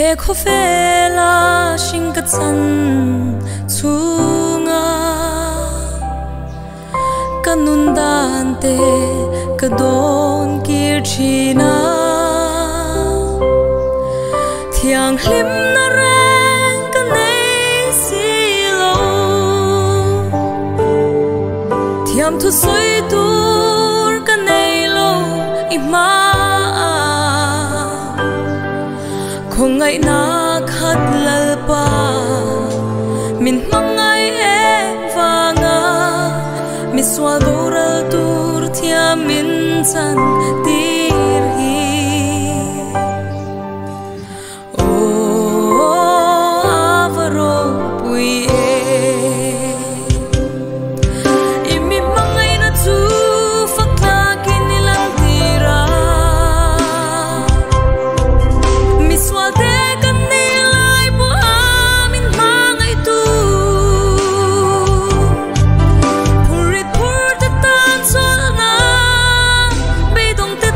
He khawvela hring ka chan chhunga ka nun dan te ka dawn kir thin a. Thianghlim na reng ka nei si lo. Thiam thu sawi tur ka nei lo i hma a. Khawngaih na khat Lalpa min hmangai em vanga mi sual boral tur thiam min chan tir hi. Oh, avaro pui e. I mi hmangai na chu fak tlakin i lan tira. Mi sual te kan ni lai pawh a min hmangai tu. Phurit phur te tan chawlhna, beidawng te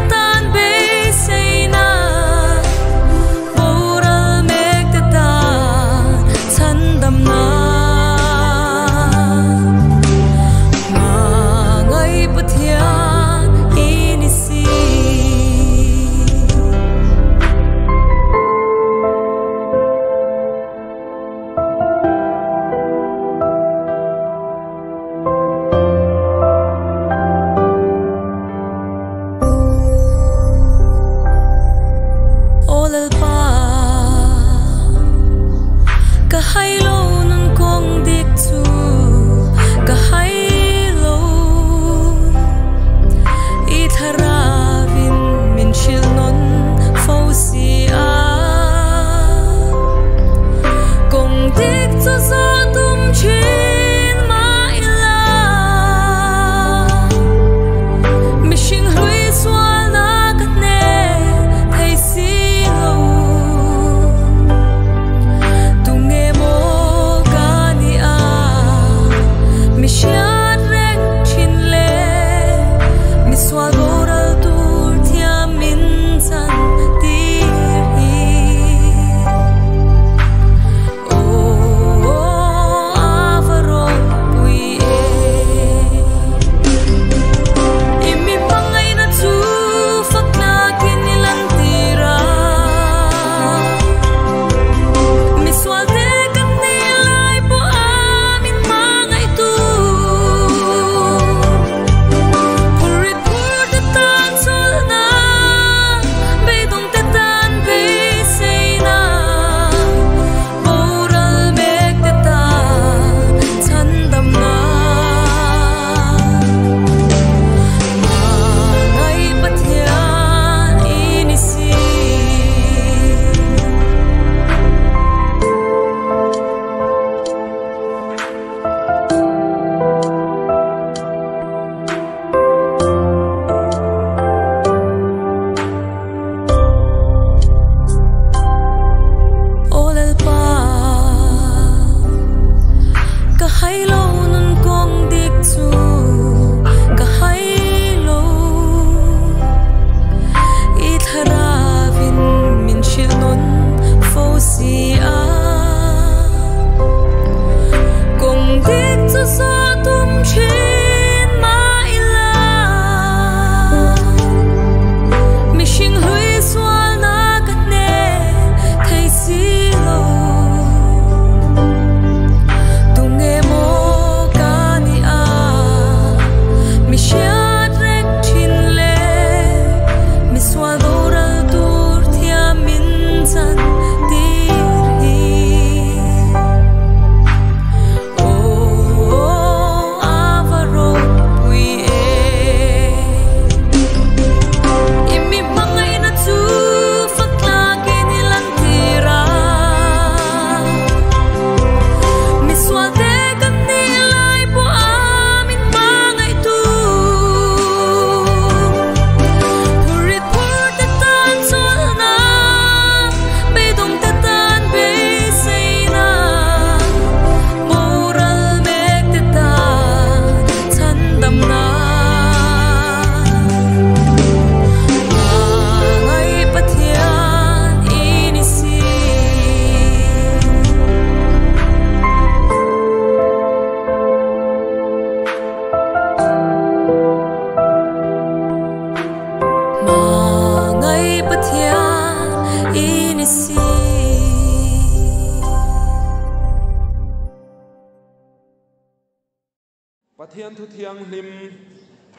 Pathian thu thianghlim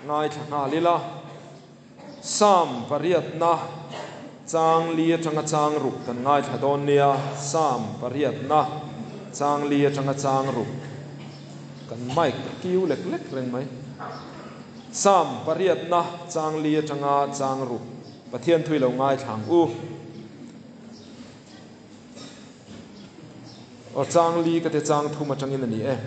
ngaithla nghal ila, Psalm pariatna chang li atanga chang ruk kan ngaithla dawn nia, Psalm pariatna chang li atanga chang ruk kan mic a kiu lek lek reng mai. Psalm pariatna chang li atanga chang ruk Pathian thu i lo ngaithla ang u. Aw chang li ka te chang thum atangin a ni e.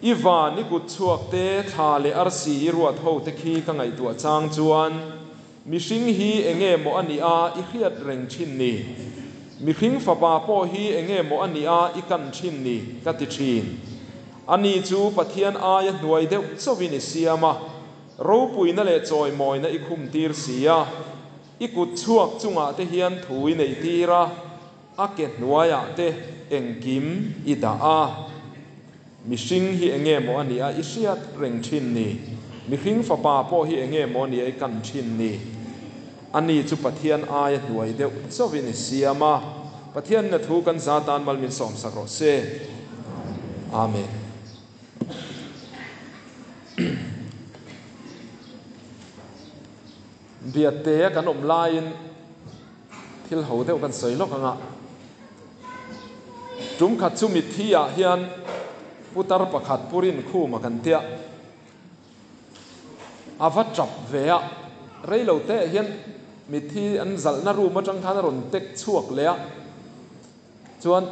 I van i kut chhuak te, thla leh arsi i ruat ho te khi ka ngaihtuah chang chuan mihring hi enge maw a nih a i hriat reng thin ni? Mihring fapa pawh hi enge maw a nih a i kan thin ni? ka ti thin. Ani chu Pathian aia hnuai deuh chauhin i siam a, ropuina leh chawimawina i khum tir si a. I kut chhuak chungah te hian thu i neih tir a, a ke hnuaiah te engkim i dah a. Mihring hi enge maw a nih a i hriat reng thin ni? Mihring fapa pawh hi enge maw a nih a i kan thin ni? Ani chu Pathian aia hnuai deuh chauhin i siam a. Pathianin a thu kan za tan mal min sawmsak rawh se. Amen. Biate a kan awm laiin thil ho deuh kan sawi lawk ang a, tum khat chu mitthi ah hian putar pakhat purin khum a kan tia, a va tap ve a, rei lo te ah hian mitthi an zalhna room atang khan a rawn tek chhuak leh a, chuan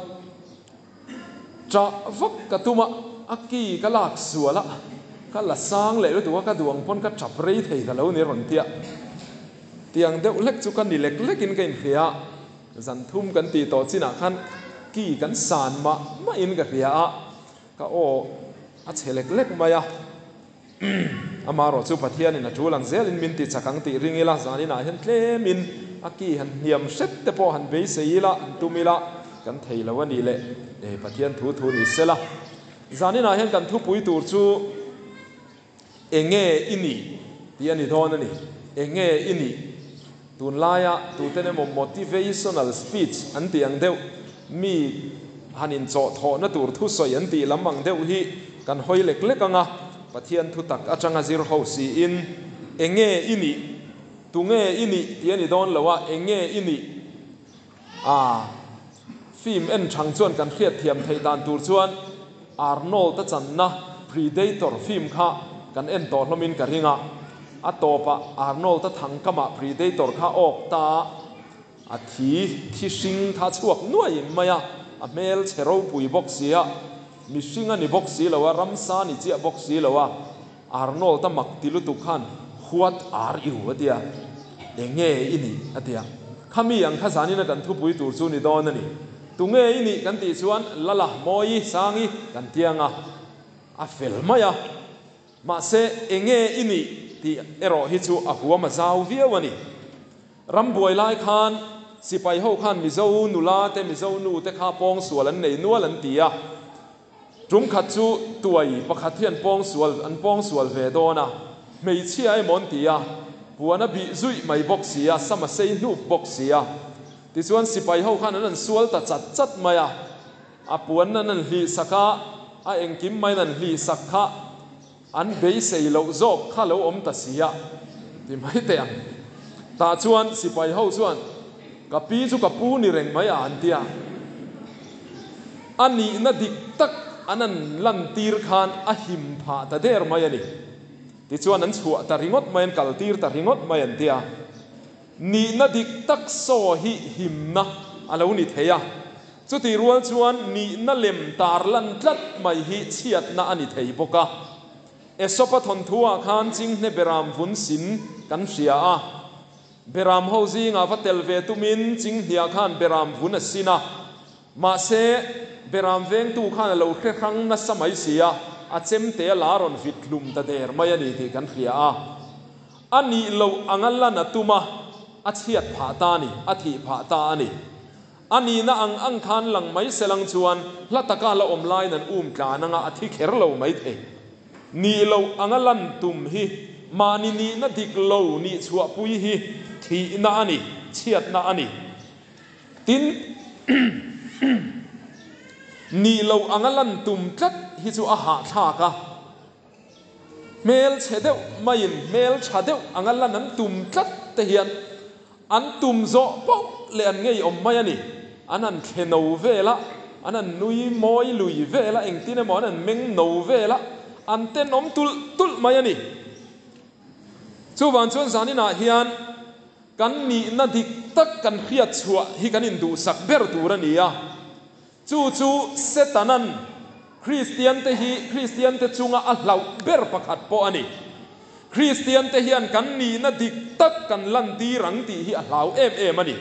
Ṭah vak ka tum a, a ki ka lak sual a, ka la sang leh lutuk a, ka duh ang pawn ka ṭap rei thei ta lo ni rawn tia. Tiang deuh hlek chu ka ni lek lekin ka inhria a, zan thum kan tih tawh chinah khan ki kan san mah mahin ka hria a, ka aw a chhe lek lek mai a. Amaherawh chu Pathianin a ṭul ang zelin min ti chak ang tih ring ila, zaninah hian tlemin a ki han hniam hret te pawh han beisei ila, han tum ila, kan thei lo a nih leh e, Pathian thu thu ni sela. Zaninah hian kan thupui tur chu Enge i nih? tih a ni dawn a ni. Enge i nih? Tunlaia tuten emaw motivational speech an tih ang deuh, mi han inchawhthawhna tur thusawi an tih lam ang deuh hi kan hawi lek lek ang a, Pathian thutak atanga zir ho siin enge i nih, tunge i nih tih a ni dawn lo a, enge i nih a film en thang chuan kan hriatthiam theih dan tur chuan Arnold a channa Predator film kha kan en tawh hlawmin ka ring a, a tawpah Arnold a thang kamah Predator kha awk ta a thi thi hring kha chhuak nuai mai a, a hmel chhe ropui bawk si a, mihring a ni bawk si lo a, ramsa ni chiah bawk si lo a. Arnold a mak ti lutuk khan What are you? a ti a, Enge i nih? a ti a. Khami ang kha zanina kan thupui tur chu ni dawn a ni. Tunge i nih kan tih chuan Lala, Mawi, Sangi kan ti ang a, a fel mai a. Mahse, enge i nih tih erawh hi chu a huam a zau viau a ni. Rambuai lai khan sipai ho khan Mizo nula te, Mizo nu te kha pawngsual an nei nual an ti a. Tum khat chu tuai pakhat hi an pawngsual an pawngsual ve dawn a, hmeichhia emaw an ti a, puan a bih zuih mai bawk si a, sam a sei hnup bawk si a. Tichuan sipai ho khan an han sual ta chat chat mai a, a puan an han hlih sak a, a engkim maiin an hlih sak kha an beisei loh zawk kha lo awm ta si a, ti mai teh ang. Tah chuan sipai ho chuan, Ka pi chu ka pu ni reng mai a an ti a. A nihna dik tak an an lantir khan a him phah ta der mai a ni. Tichuan an chhuah ta ringawt mai, an kaltir ta ringawt mai an ti a. Nihna dik tak saw hi himna a lo ni thei a. Chutih rual chuan nihna lem tar lan tlat mai hi chhiatna a ni thei bawk a. Aesop-a thawnthu-ah khan Chinghne Beram vun sin kan hria a. Beram ho zingah va tel ve tumin Chinghnia khan Beram vun a sin a. Mahse, Beram vengtu khan a lo hre hrang nasa mai si a, a chemte a la rawn vit hlum ta der mai a ni tih kan hria a. A nih loh anga lan a tum a, a chhiat phah ta a ni, a thih phah ta a ni. A nihna ang ang khan lang mai selang chuan hla taka la awm laiin an um tlan anga a thi kher lo mai thei. Nih loh anga lan tum hi mahni nihna dik lo nih chhuahpui hi thihna a ni, chhiatna a ni. Tin, nih loh anga lan tum tlat hi chu a hahthlak a. Hmel chhe deuh maiin hmel tha deuh anga lan an tum tlat te hian an tum zawh poh leh an ngeiawm mai a ni. An han thle no vel a, an han nui mawi lui vel a, engtin emaw an han meng no vel a, an tenawm tulh tulh mai a ni. Chuvang chuan zaninah hian kan nihna dik tak kan hriat chhuah hi kan induhsak ber tur a ni a. Chu chu Setanan Kristiante hi Kristiante chunga a hlauh ber pakhat pawh a ni. Kristiante hian kan nihna dik tak kan lantir ang tih hi a hlau em em a ni.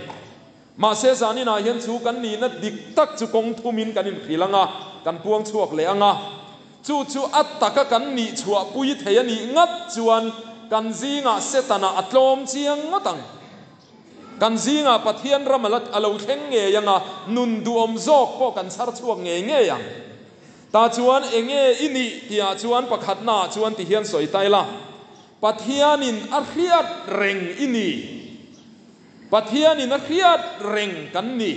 Mahse zaninah hian chu kan nihna dik tak chu kawng thumin kan inhrilh ang a, kan puang chhuak leh ang a. Chu chu a taka kan nih chhuahpui thei a nih ngat chuan kan zingah Setana a tlawm chiang ngawt ang. Kan zingah Pathian ram a lo thleng ngei ang a, nun duhawm zawk pawh kan chhar chhuak ngei ngei ang. Tah chuan enge i nih tihah chuan pakhatnaah chuan ti hian sawi ta ila, Pathianin a hriat reng i ni. Pathianin a hriat reng kan ni.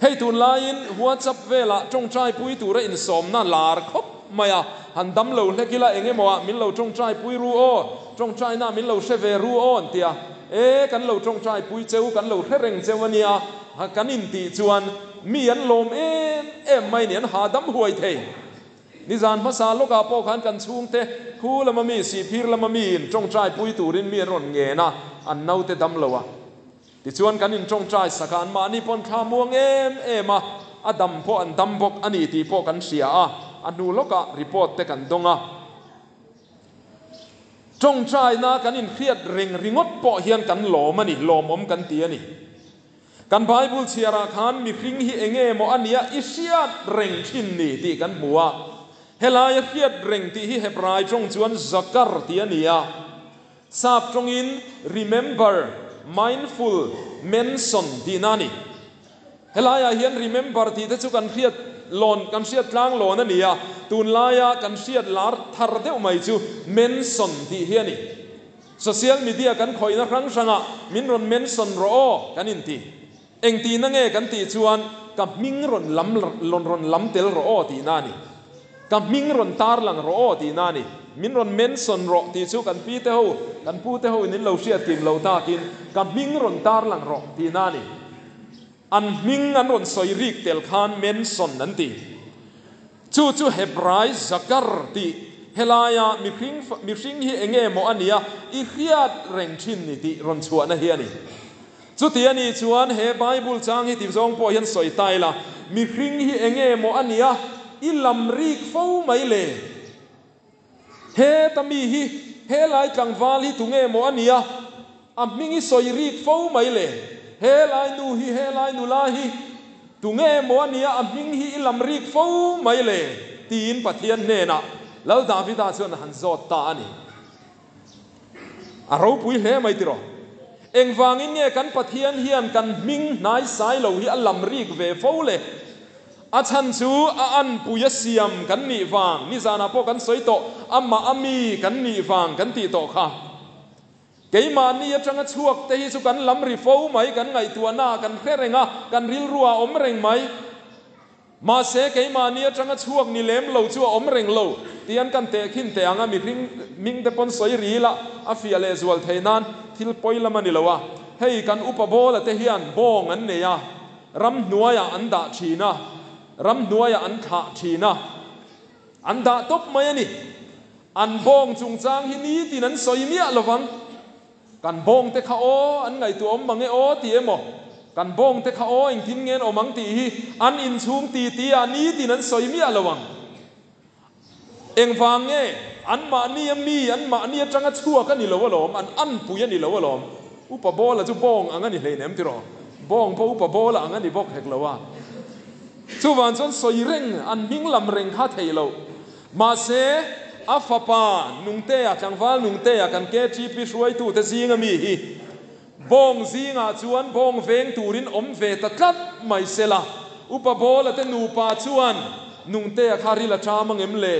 Hei tunlaiin WhatsApp velah tawngtaipui tura insawmna lar khawp mai a, han dam lo hlek ila eng emaw ah min lo tawngtaipui ru aw, tawngtaina min lo hre ve ru aw an ti a, e kan lo tawngtaipui cheu, kan lo hre reng cheu a nia, kan intih chuan mi an lawm em em mai ni, an hahdam huai thei. Nizan hmasa lawkah pawh khan kan chhungte khu lama mi, sihphir lama miin tawngtaipui turin mi an rawn ngen a, an naute dam lo a. Tichuan kan inṭawngṭai sak a, anmahni pawn thla muang em em a, a dam pawh an dam bawk a ni tih pawh kan hria a, a hnu lawkah report te kan dawng a. Ṭawngṭaina kan inhriat reng ringawt pawh hian kan lawm a ni, lawmawm kan ti a ni. Kan Bible chhiarah khan mihring hi enge maw a nia i hriat reng ṭhin ni tih kan hmu a. Helaia hriat reng tih hi Hebrai ṭawng chuan zakar tih a ni a. Sap tawngin remember, mindful, mention tihna a ni. Helaiah hian remember tih te chu kan hriat lawn, kan hriat tlang lawn a ni a, tunlaia kan hriat lar thar deuh mai chu mention tih hi a ni. Social media kan khawihna hrang hrangah min rawn mention rawh aw kan inti. Engtihna nge kan tih chuan ka hming rawn lam rawn lam tel rawh aw tihna a ni. Ka hming rawn tarlang rawh aw tihna a ni. Min rawn mention rawh tih chu kan pi te ho, kan pu te ho in in lo hriat kim lo takin ka hming rawn tarlang rawh tihna a ni. An hming an rawn sawi rik tel khan mention an ti. Chu chu Hebrai zakar tih helaia mihring mihring hi enge maw a nia i hriat reng thin ni tih rawn chhuahna hi a ni. Chuti a nih chuan he Bible chang hi ti zawng pawh hian sawi ta ila, mihring hi enge maw a nia i lam rik fo mai le? Heta mi hi, helai tlangval hi tunge maw a nia a hming i sawi rik fo mai le? Helai nu hi, helai nula hi tunge maw a nia a hming hi i lam rik fo mai le? Tiin Pathian hnenah Lal Davida chuan a han zawt ta a ni. A ropui hle mai tiraw? Engvangin nge kan Pathian hian kan hming hnai sai lo hi a lam rik ve fo le? A chhan chu a anpui a siam kan nih vang, nizanah pawh kan sawi tawh, amah a mi kan nih vang kan tih tawh kha. Keimahni atanga chhuak te hi chu kan lam ri fo mai, kan ngaihtuahna ah kan hre reng a, kan rilru ah a awm reng mai. Mahse, keimahni atanga chhuak ni lem lo chu a awm reng lo tih an kan tehkhin teh ang a, mihring hming te pawn sawi ri ila a fiah leh zual thei nan thil pawi lam a ni lo a. Hei kan upa bawla te hian bawng an nei a, ramhnuaiah an dah thin a, ramhnuaiah an thlah thin a, an dah tawp mai a ni. An bawng chungchang hi nitin an sawi miah lovang. Kan bawng te kha aw, an ngaihtuah awm mang e aw ti emaw, kan bawng te kha aw engtin nge an awm ang tih hi an inchhung ti ti ah nitin an sawi miah lo ang. Engvang nge? Anmahni a mi, anmahni atanga chhuak a ni lo alawm, an anpui a ni lo alawm. Upa Bawla chu bawng ang a ni hleinem tiraw? Bawng pawh Upa Bawla ang a ni bawk hek lo a. Chuvang chuan sawi reng, an hming lam reng kha theih loh. Mahse, a fapa Nungtea, tlangval Nungtea kan KTP hruaitute zinga mi hi bawng zingah chuan bawng veng turin awm ve ta tlat mai sela, Upa Bawla te nupa chuan Nungtea kha ril a ṭam ang em le?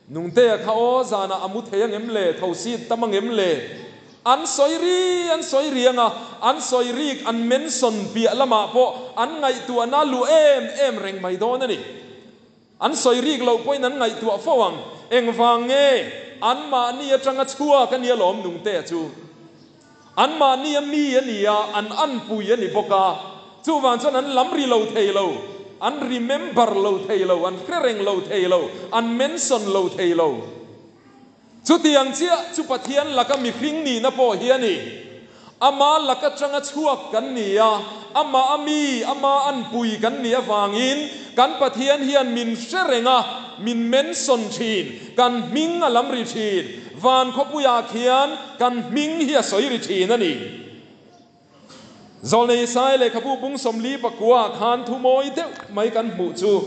Nungtea kha aw zanah a mu thei ang em le? Tho sit tam ang em le? An sawi ri, an sawi riang a, an sawi rik, an mention piah lamah pawh an ngaihtuahna luh em em reng mai dawn a ni. An sawi rik loh pawhin an ngaihtuah fo ang. Engvang nge? Anmahni atanga chhuak a nia lawm Nungtea chu. Anmahni a mi a ni a, an anpui a ni bawk a. Chuvang chuan an lam ri lo thei lo, an remember lo thei lo, an hre reng lo thei lo, an mention lo thei lo. Chutiang chiah chu Pathian laka mihring nihna pawh hi a ni. Ama laka tanga chhuak kan ni a, amah a mi, ama anpui kan nih avangin kan Pathian hian min hre reng a, min mention thin, kan hming a lam ri thin. Van khawpuiah khian kan hming hi a sawi ri thin a ni. Zawlnei Isaiah lehkhabu bung 49 khan thu mawi deuh mai kan hmuh chu.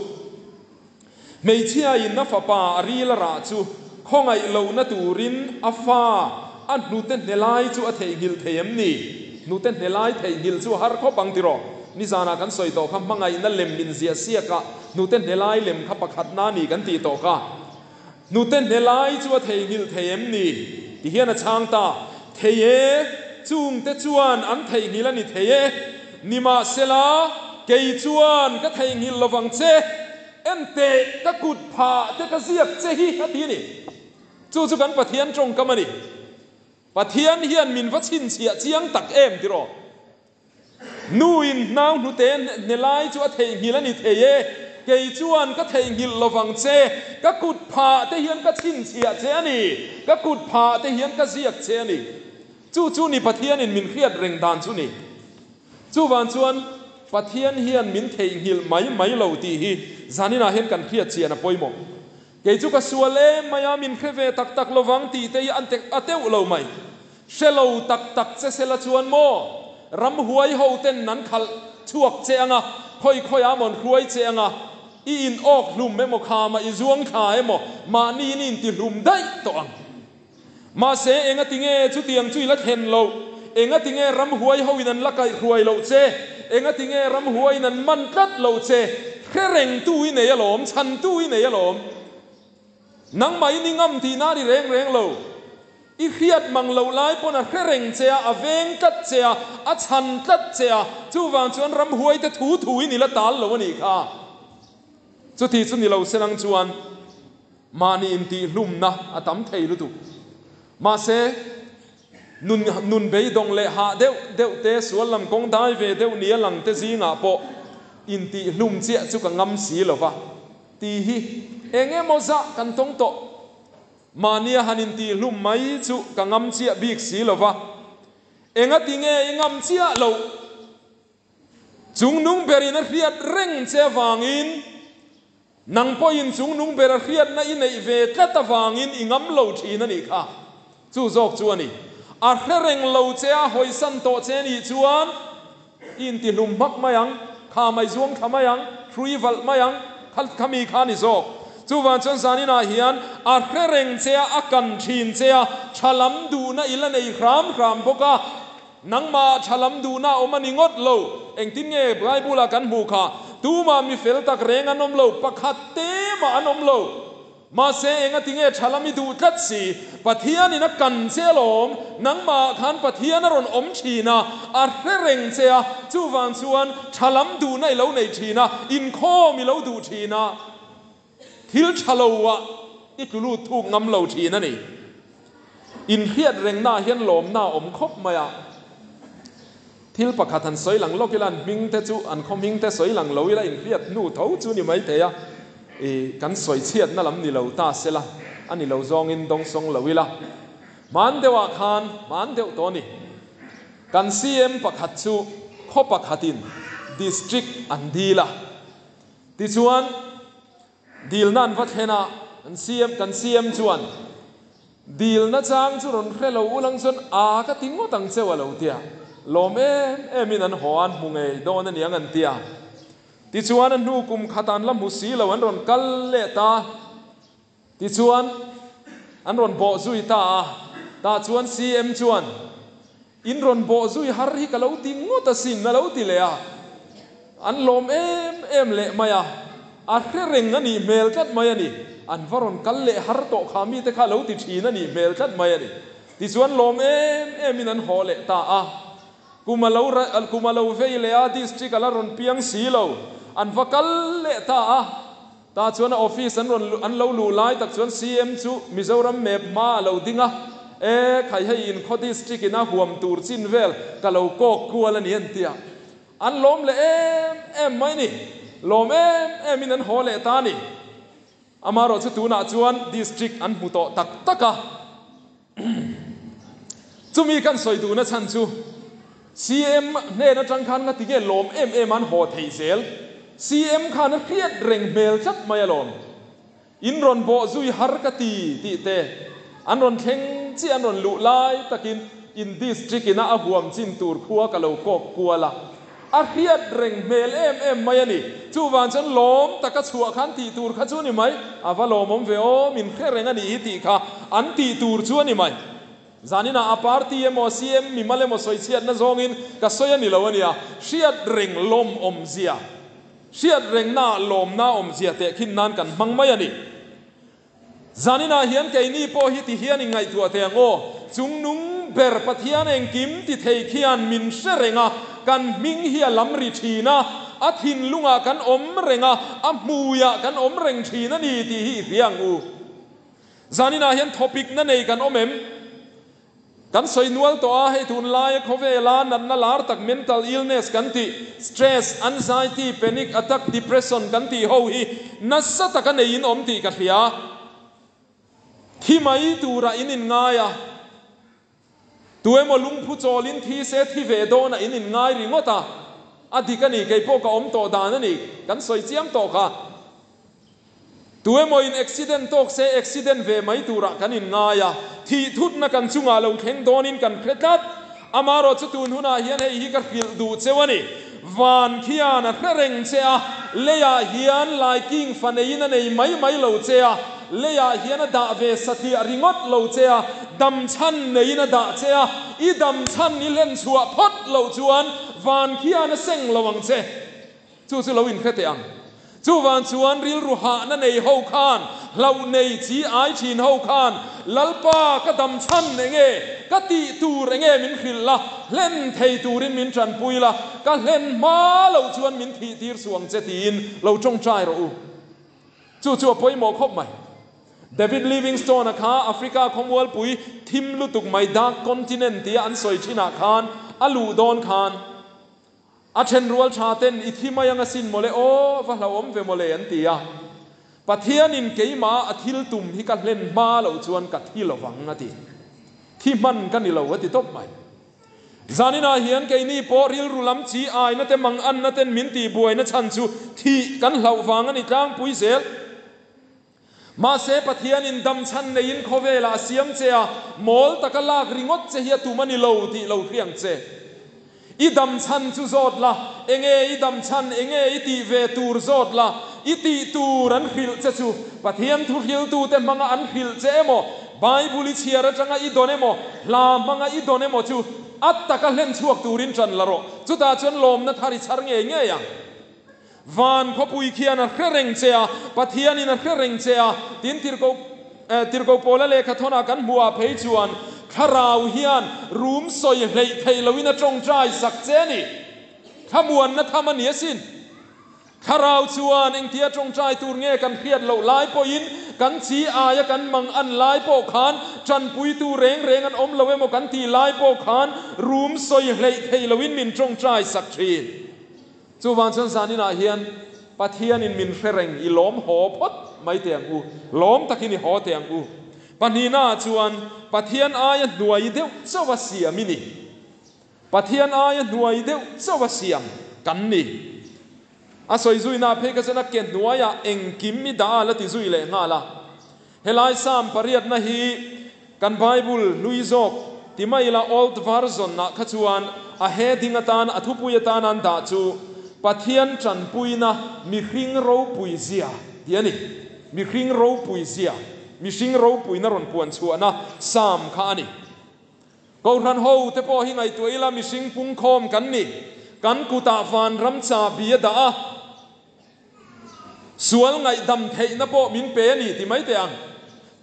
Hmeichhia in a fapa a ril a rah chu khawngaih lohna turin a fa a hnute hne lai chu a theihnghilh thei em ni? Hnute hne lai theihnghilh chu a har khawp ang tiraw? Nizanah kan sawi tawh kha hmangaihna lem min ziah siak a, hnute hne lai lem kha pakhatna a ni kan tih tawh kha. Hnute hne lai chu a theihnghilh thei em ni? Ti hian a chhang ta. Thei e, chungte chuan an theihnghilh a ni thei e. Nimahsela, kei chuan ka theihnghilh lovang che. Enteh, ka kut phah te ka ziak che hi a ti a ni. Chu chu kan Pathian tawngkam a ni. Pathian hian min va chhinchhiah chiang tak em tiraw? Nu in hnau hnute hne lai chu a theihnghilh a ni thei e, kei chuan ka theihnghilh lovang che, ka kut phah te hian ka chhinchhiah che a ni, ka kut phah te hian ka ziak che a ni. Chu chu ni Pathianin min hriat reng dan chu ni. Chuvang chuan Pathian hian min theihnghilh mai mai lo tih hi zaninah hian kan hriat chian a pawimawh. Kei chu ka sual em mai a, min hre ve tak tak lovang tih te hi an tek a teuh lo mai. Hre lo tak tak che sela chuan maw ramhuai ho ten an khalh chhuak che anga, khawi khawi ah maw an hruai che anga, i in awk hlum emaw khama i zuang thla emaw mahni in i inti hlum daih tawh ang. Mahse engatinge chutiang chu i la thlen loh? Engatinge ramhuai ho in an la kaihhruai loh che? Engatinge ramhuai in an man tlat loh che? Hre rengtu i nei alawm, chhantu i nei alawm. Nangmah in i ngam tihna a ni reng reng lo. I hriat mang loh lai pawn a hre reng che a, a veng tlat che a, a chhan tlat che a, chuvang chuan ramhuai te thu thu in i la tal lo a nih kha. Chuti chu ni lo se nang chuan mahni intihhlumna a tam thei lutuk. Mahse, nun nun beidawng leh hah deuh deuh te, sual lam kawng dai ve deuh nia lang te zingah pawh intihhlum chiah chu ka ngam si lo va tih hi eng emaw zah kan tawng tawh. Mahnia han intihhlum mai chu ka ngam chiah bik si lo va, engati nge i ngam chiah loh? Chungnung berin a hriat reng che avangin, nang pawhin chungnung ber a hriatna i neih ve tlat avangin i ngam lo thin a nih kha. Chu zawk chu a ni. A hre reng lo che a hawisan tawh che nih chuan i intihlum hmak mai ang, kha mai zuang thla mai ang, hrui valh mai ang, kha khami kha a ni zawk. Chuvang chuan zaninah hian a hre reng che a, a kan thin che a, tha lam duhna i la nei hram hram bawk a. Nangmah tha lam duhna a awm a ni ngawt lo. Engtin nge Bible-ah kan hmuh kha? Tumah mi fel tak reng an awm lo, pakhat te mah an awm lo. Mahse, engati nge tha lam i duh tlat si? Pathianin a kan che alawm. Nangmahah khan Pathian a rawn awm thin a, a hre reng che a. Chuvang chuan tha lam duhna i lo nei thin a, inkhawm i lo duh thin a. Thil tha lo ah i tlu lut thuk ngam lo thin a ni. Inhriat rengna ah hian lawmna a awm khawp mai a. Thil pakhat han sawi lang lawk ila an hming te chu an khaw hming te sawi lang lo ila inhriat hnu tho chu ni mai thei a. I kan sawi chhiatna lam ni lo ta se la, a ni lo zawngin dawngsawng lo ila. Hman deuh ah khan hman deuh tawh a ni. Kan CM pakhat chu khaw pakhatin district an dil a. Tichuan, dilna an va thlen a, an CM, kan CM chuan, Dilna chang chu rawn hre lo ulang chuan a ka ti ngawt ang cheu a lo ti a, lawm em emin an haw a, an hmu ngei dawn a niang an ti a. Tichuan, a hnu kum khat an la hmu si lo, an rawn kal leh ta. Tichuan, an rawn bawh zui ta a, tah chuan CM chuan, In rawn bawh zui har hi ka lo ti ngawt asin a lo ti leh a, an lawm em em leh mai a, a hre reng a nih hmel tlat mai a ni. An va rawn kal leh har tawh kha mite kha a lo ti thin a nih hmel tlat mai a ni. Tichuan lawm em emin an haw leh ta a, kum a lo kum a lo vei leh a, district a la rawn piang si lo, an va kal leh ta a. Tah chuan a office an rawn an lo luh lai tak chuan CM chu Mizoram map hma a lo ding a, E khai hei in khaw district in a huam tur chin vel ka lo kawk kual a ni an ti a. An lawm leh em em mai ni. Lawm em em in an haw leh ta a ni. Amaherawh chu tunah chuan district an hmu tawh tak tak a. Chumi kan sawi duhna chhan chu CM hnen atang khan ngati nge lawm em em an haw thei zel? CM khan a hriat reng hmel tlat mai alawm. In rawn bawh zui har ka ti tih te, an rawn thleng chiah an rawn luh lai takin in district ina a huam chin tur khua ka lo kawk kual a. A hriat reng hmel em em mai a ni. Chuvang chuan lawm taka chhuah khan tih tur kha chu a ni mai. A va lawmawm ve aw, min hre reng a nih hi tih kha an tih tur chu a ni mai. Zaninah a party emaw CM mimal emaw sawichhiatna zawngin ka sawi a ni lo a nia. Hriat reng lawm awmzia, hriat rengnaah lawmna awmzia tehkhin nan kan hmang mai a ni. Zaninah hian keini pawh hi ti hian inngaihtuah teh ang aw. Chungnung ber Pathian engkim ti thei khian min hre reng a, kan hming hi a lam ri thin a, a thinlungah kan awm reng a, a hmuiah kan awm reng thin a ni tih hi i hria ang u. Zaninah hian thawpikna nei kan awm em? Kan sawi nual tawh a, hei tunlaia khawvela natna lar tak mental illness kan tih, stress, anxiety, panic attack, depression kan tih ho hi nasa taka neiin awm tih ka hria. Thi mai turah in inngai a, tu emaw lungphu chawlin thi se thi ve dawnah in inngai ringawt a, a dik a ni, keipawh ka awm tawh dan a ni, kan sawi chiam tawh kha. Tu emaw in accident tawk se accident ve mai turah kan inngai a, thih thutna kan chungah lo thleng dawnin kan hre tlat. Amaherawh chu tun hunah hian hei hi ka hrilh duh cheu a ni. Van khian a hre reng che a, leiah hian laiking fa neiin a nei mai mai lo che a, leiah hian a dah ve satliah ringawt lo che a, dam chhan neiin a dah che a, i dam chhan i hlen chhuah phawt loh chuan van khian a seng lo ang che. Chu chu lo inhre teh ang. Chuvang chuan rilru hahna nei ho khan, hlauh nei chi ai thin ho khan, Lalpa ka dam chhan enge, ka tih tur enge min hrilh la, hlen thei turin min tanpui la, ka hlen hma loh chuan min thih tir suh ang che tiin lo tawngtai rawh u. Chu chu a pawimawh khawp mai. David Livingstone-a kha Africa khawmualpui thim lutuk mai Dark Continent tia an sawi thinah khan a luh dawn khan, A then rual tha ten i thi mai ang asin mawle aw, va hlauhawm ve mawle an ti a. Pathianin keimah a thil tum hi ka hlen hma loh chuan ka thi lovang a ti. Thi hman ka ni lo a ti tawp mai. Zaninah hian keini pawh rilru lam chi aina te mang anna ten min tihbuaina chhan chu thih kan hlauh vang a ni tlangpui zel. Mahse, Pathianin dam chhan neiin khawvelah a siam che a, mawl taka lak ringawt che hi a tum a ni lo tih lo hriang che. I dam chhan chu zawt la, enge i dam chhan, enge i tih ve tur zawt la, i tih tur an hrilh che chu Pathian thu hriltute hmanga an hrilh che emaw, Bible i chhiar atanga i dawn emaw, hla hmanga i dawn emaw chu a taka hlen chhuak turin ṭan la rawh. Chutah chuan lawmna thar i chhar ngei ngei ang. Van khawpui khian a hre reng che a, Pathianin a hre reng che a, tin Tirhkoh Tirhkoh Paula lehkha thawnah kan hmuh ah phei chuan Thlarau hian rum sawi hleih theih loin a tawngtai sak che a ni. Thlamuanna tham a ni asin. Thlarau chuan engtia tawngtai tur nge kan hriat loh lai pawhin kan chi aia kan mang an lai pawh khan tanpuitu reng reng an awm lo emaw kan tih lai pawh khan rum sawi hleih theih loin min tawngtai sak thin. Chuvang chuan zaninah hian Pathianin min hre reng i lawm haw phawt mai teh ang u, lawm takin i haw teh ang u. Pahnihnaah chuan Pathian aia hnuai deuh chauh a siam i ni. Pathian aia hnuai deuh chauh a siam kan ni. A sawi zuinaah phei kha chuan a ke hnuaiah engkim i dah a la ti zui leh nghal a. Helai Psalm pariatna hi kan Bible hlui zawk ti mai ila Old Version ah kha chuan a heading atan a thupui atan an dah chu Pathian tanpuina mihring ropui zia tih a ni. Mihring ropui zia, mihring ropuina rawn puan chhuahna Psalm kha a ni. Kohhran ho te pawh hi ngaihtuah ila mihring pungkhawm kan ni. Kan kutah vanram chahbi a dah a. Sual ngaihdam theihna pawh min pe a ni ti mai teh ang.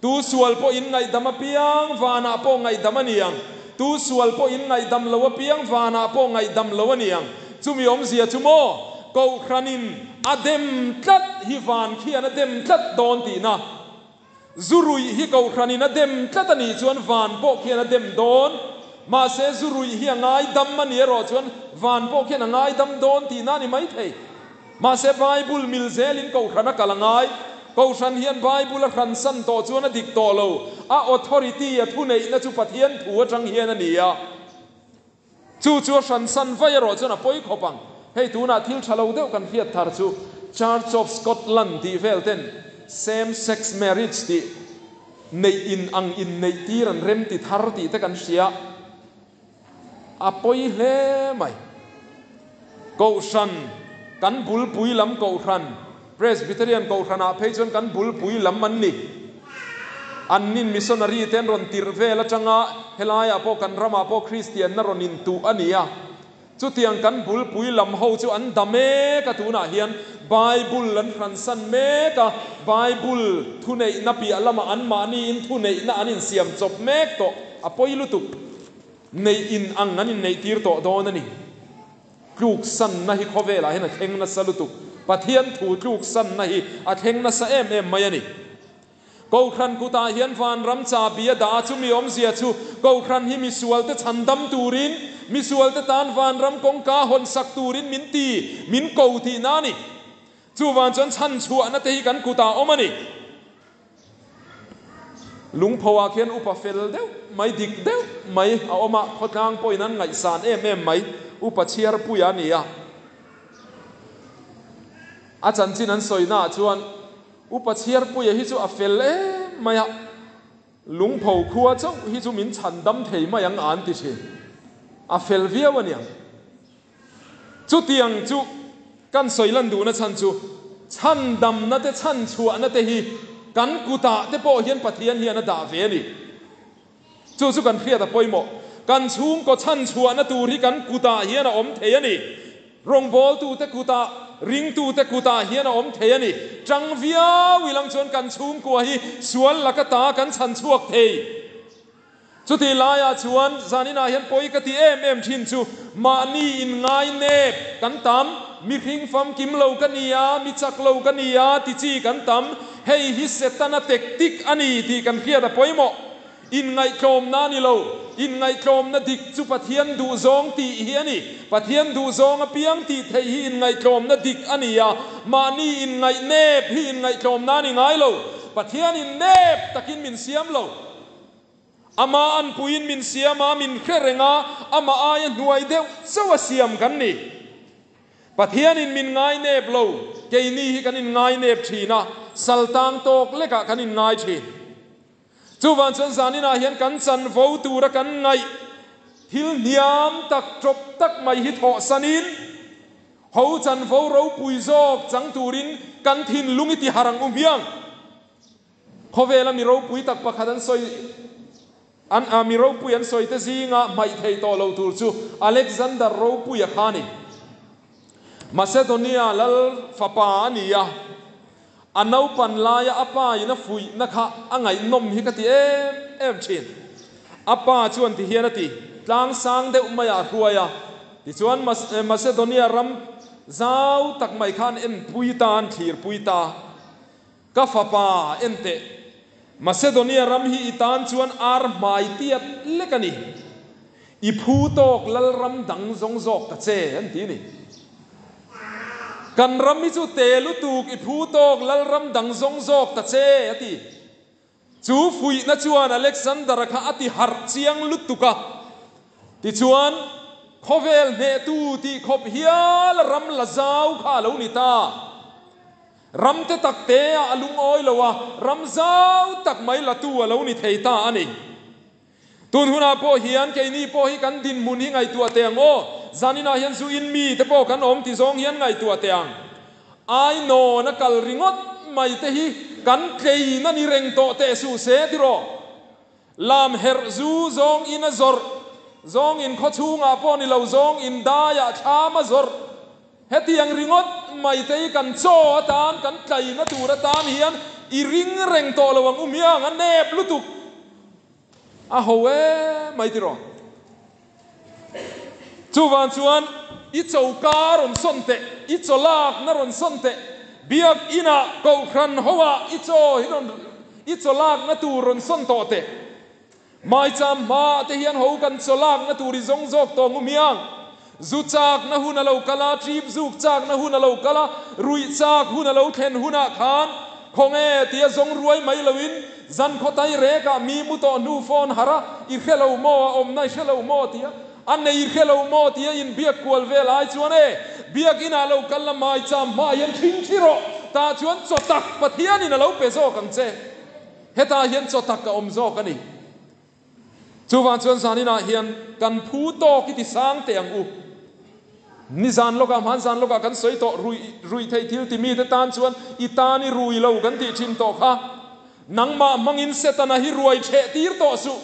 Tu sual pawh in ngaihdam apiang vanah pawh ngaihdam a ni ang. Tu sual pawh in ngaihdam lo apiang vanah pawh ngaihdam lo a ni ang. Chumi awmzia chu maw? Kohhranin a dem tlat hi van khian a dem tlat dawn tihna. Zu ruih hi kohhranin a dem tlat a nih chuan van pawh khian a dem dawn. Mahse zu ruih hi a ngaidam a nih erawh chuan van pawh khian a ngaidam dawn tihna a ni maithei. Mahse Bible mil zelin kohhran a kal a ngai. Kohhran hian Bible a hransan tawh chuan a dik tawh lo. A authority, a thuneihna chu Pathian thu atang hian a ni a. Chu chu a hransan vai erawh chuan a pawi khawp ang. Hei tunah thil tha lo deuh kan hriat thar chu Church of Scotland tih vel ten same sex marriage tih neih in ang inneih tir an rem ti thar tih te kan hria. A pawi hle mai. Kohhran, kan bulpui lam kohhran, Presbyterian kohhranah phei chuan kan bulpui lam an ni. An nin missionary te an rawn tirh vel atanga helaiah pawh kan ramah pawh Kristianna rawn intuh a ni a. Chutiang kan bulpui lam ho chu an da mek a tunah hian Bible an hransan mek a, Bible thuneihna piah lamah anmahniin thuneihna an insiam chawp mek tawh a pawi lutuk. Neih in ang an inneihtir tawh dawn a ni. Tluksanna hi khawvelah hian a thleng nasa lutuk. Pathian thu tluksanna hi a thleng nasa em em mai a ni. Kohhran kutah hian vanram chahbi a dah a, chumi awmzia chu Kohhran hi misualte chhandam turin, misualte tan vanram kawngka hawnsak turin min ti, min ko tihna a ni. Chuvang chuan chhanchhuahna te hi kan kutah awm a ni. Lungpho ah khian upa fel deuh mai, dik deuh mai a awm a, khawtlang pawhin an ngaihsan em em mai, upa chhiarpuia a ni a. A chanchin an sawina ah chuan upa chhiarpuia hi chu a fel em mai a, lungpho khua chauh hi chu min chhan dam thei mai ang a an ti thin. A fel viau a niang. Chutiang chu kan sawi lan duhna chhan chu chhandamna te chhanchhuahna te hi kan kutah te pawh hian Pathian hian a dah ve a ni. Chu chu kan hriat a pawimawh. Kan chhungkaw chhanchhuahna tur hi kan kutah hian a awm thei a ni. Rawngbawltute kutah, ringtute kutah hian a awm thei a ni. Tang viau ilang chuan kan chhungkua hi sual laka ta kan chhanchhuak thei. Chutih laiah chuan zaninah hian pawi ka ti em em thin chu mahni inngai nep kan tam, mihring famkim lo ka ni a, mi chak lo ka ni a ti chi kan tam, hei hi Setana tactic a ni tih kan hriat a pawimawh. Inngaihtlawmna a ni lo, inngaihtlawmna dik chu Pathian duhzawng tih hi a ni. Pathian duhzawng apiang tih theih hi inngaihtlawmna dik a ni a, mahni inngaih nep hi inngaihtlawmna a ni ngai lo. Pathianin nep takin min siam lo. Ama anpuiin min siam a, min hre reng a, amah aia hnuai deuh chauh a siam kan ni. Pathianin min ngai nep lo, keini hi kan inngai nep thin a, sal tang tawk lekah kan inngai thin. Chuvang chuan zaninah hian kan chanvo tura kan ngaih thil hniam tak tawp tak mai hi thawhsanin, ho chanvo ropui zawk chang turin kan thinlung i ti harh ang u hmiang. Khawvela mi ropui tak pakhat an sawi an a mi ropui an sawi te zinga hmaih thei tawh lo tur chu Alexander Ropuia kha a ni. Macedonia lal fapa a ni a, a naupan laia a pa in a fuihna kha a ngaihnawm hi ka ti em em thin. A pa chuan ti hian a ti, tlang sang deuh maiah a hruai a, tichuan Macedonia ram zau tak mai khan enpui ta, an thlirpui ta. Ka fapa, en teh. Macedonia ram hi i tan chuan ar hmai tiat lek a ni. I phu tawk lal ram dang zawng zawk ta che, an ti a ni. Kan ram hi chu te lutuk i phu tawk lal ram dang zawng zawk ta che, a ti. Chu fuihna chuan Alexander-a kha a ti harh chiang lutuk a. Tichuan, khawvel hnehtu tih khawp hial ram la zau kha a lo ni ta. Ram te tak te ah a lungawi lo a, ram zau tak mai latu a lo ni thei ta a ni. Tun hunah pawh hian keini pawh hi kan dinhmun hi ngaihtuah teh ang aw. Zaninah hian zu in mi te pawh kan awm ti zawng hian ngaihtuah teh ang. Ainawn a kal ringawt mai te hi kan tlein a ni reng tawh teh suh se tiraw. Lam herh zu zawng in a zawrh, zawng in khawchhungah pawh ni lo zawng in daiah thlam a zawrh. Hetiang ringawt mai te hi kan chaw atan, kan tlaina tur atan hian i ring reng tawh lo ang u miang, a nep lutuk. A ho e mai tiraw. Chuvang chuan. I choka rawn sawn teh, i chaw lakna rawn sawn teh, Biak Inah, Kohhran hoah i chaw hi rawn, i chaw lakna tur rawn sawn tawh teh. Maicham hmaah te hian ho kan chaw lakna tur i zawng zawk tawh ngu miang. Zu chakna hun a lo kal a, trip zuk chakna hun a lo kal a, ruih chak hun a lo thlen hunah khan khawnge tia zawng ruai mai loin zan khawtai rekah mi mu tawh hnu phone harh a, i hre lo maw, a awmna i hre lo maw tia a nei hre lo maw tia inbiak kual vel ai chuan e, biak inah lo kal la maicham hmaah hian thing thi rawh, tah chuan chaw tak Pathianin a lo pe zawk ang che. Hetah hian chaw tak a awm zawk a ni. Chuvang chuan zaninah hian kan phu tawk i ti sang teh ang u. Nizan lawkah, hmanzan lawkah kan sawi tawh, rui, rui theih thil ti mite tan chuan i tan i rui lo kan tih thin tawh kha. Nangmah hmangin Setana hi ruai chheh tir tawh suh.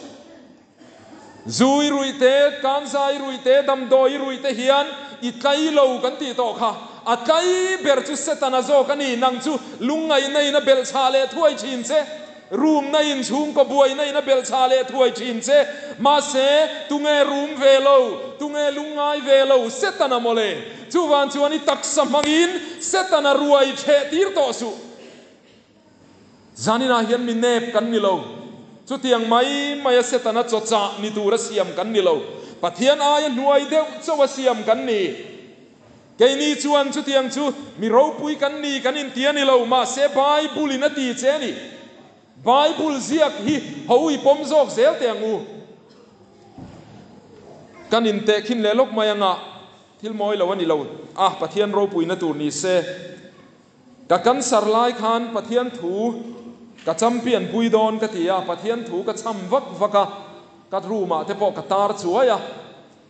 Zu i ruih te, kanza i ruih te, damdawi i ruih te hian i tlai lo kan tih tawh kha. A tlai ber chu Setana zawk a ni. Nang chu lungngaihna in a belh chhah leh thuai thin che. Rumna in chhungkaw buaina in a belh chhah leh thuai thin che. Mahse, tunge rum ve lo, tunge lungngai ve lo, Setana mawle. Chuvang chuan i taksa hmangin Setana ruai chheh tir tawh suh. Zaninah hian mi nep kan ni lo. Chutiang mai maia Setana chawchah ni tura siam kan ni lo. Pathian aia hnuai deuh chauha siam kan ni. Keini chuan chutiang chu mi ropui kan ni kan inti a ni lo, mahse Bible-in a ti che a ni. Bible ziak hi ho i pawm zawk zel teh ang u. Kan intehkhin leh lawk mai anga thil mawi lo a ni lo a, Pathian ropuina tur ni se. Ka cancer lai khan Pathian thu ka champion pui dawn ka ti a, Pathian thu ka cham vak vak a, ka room ah te pawh ka tar chuai a,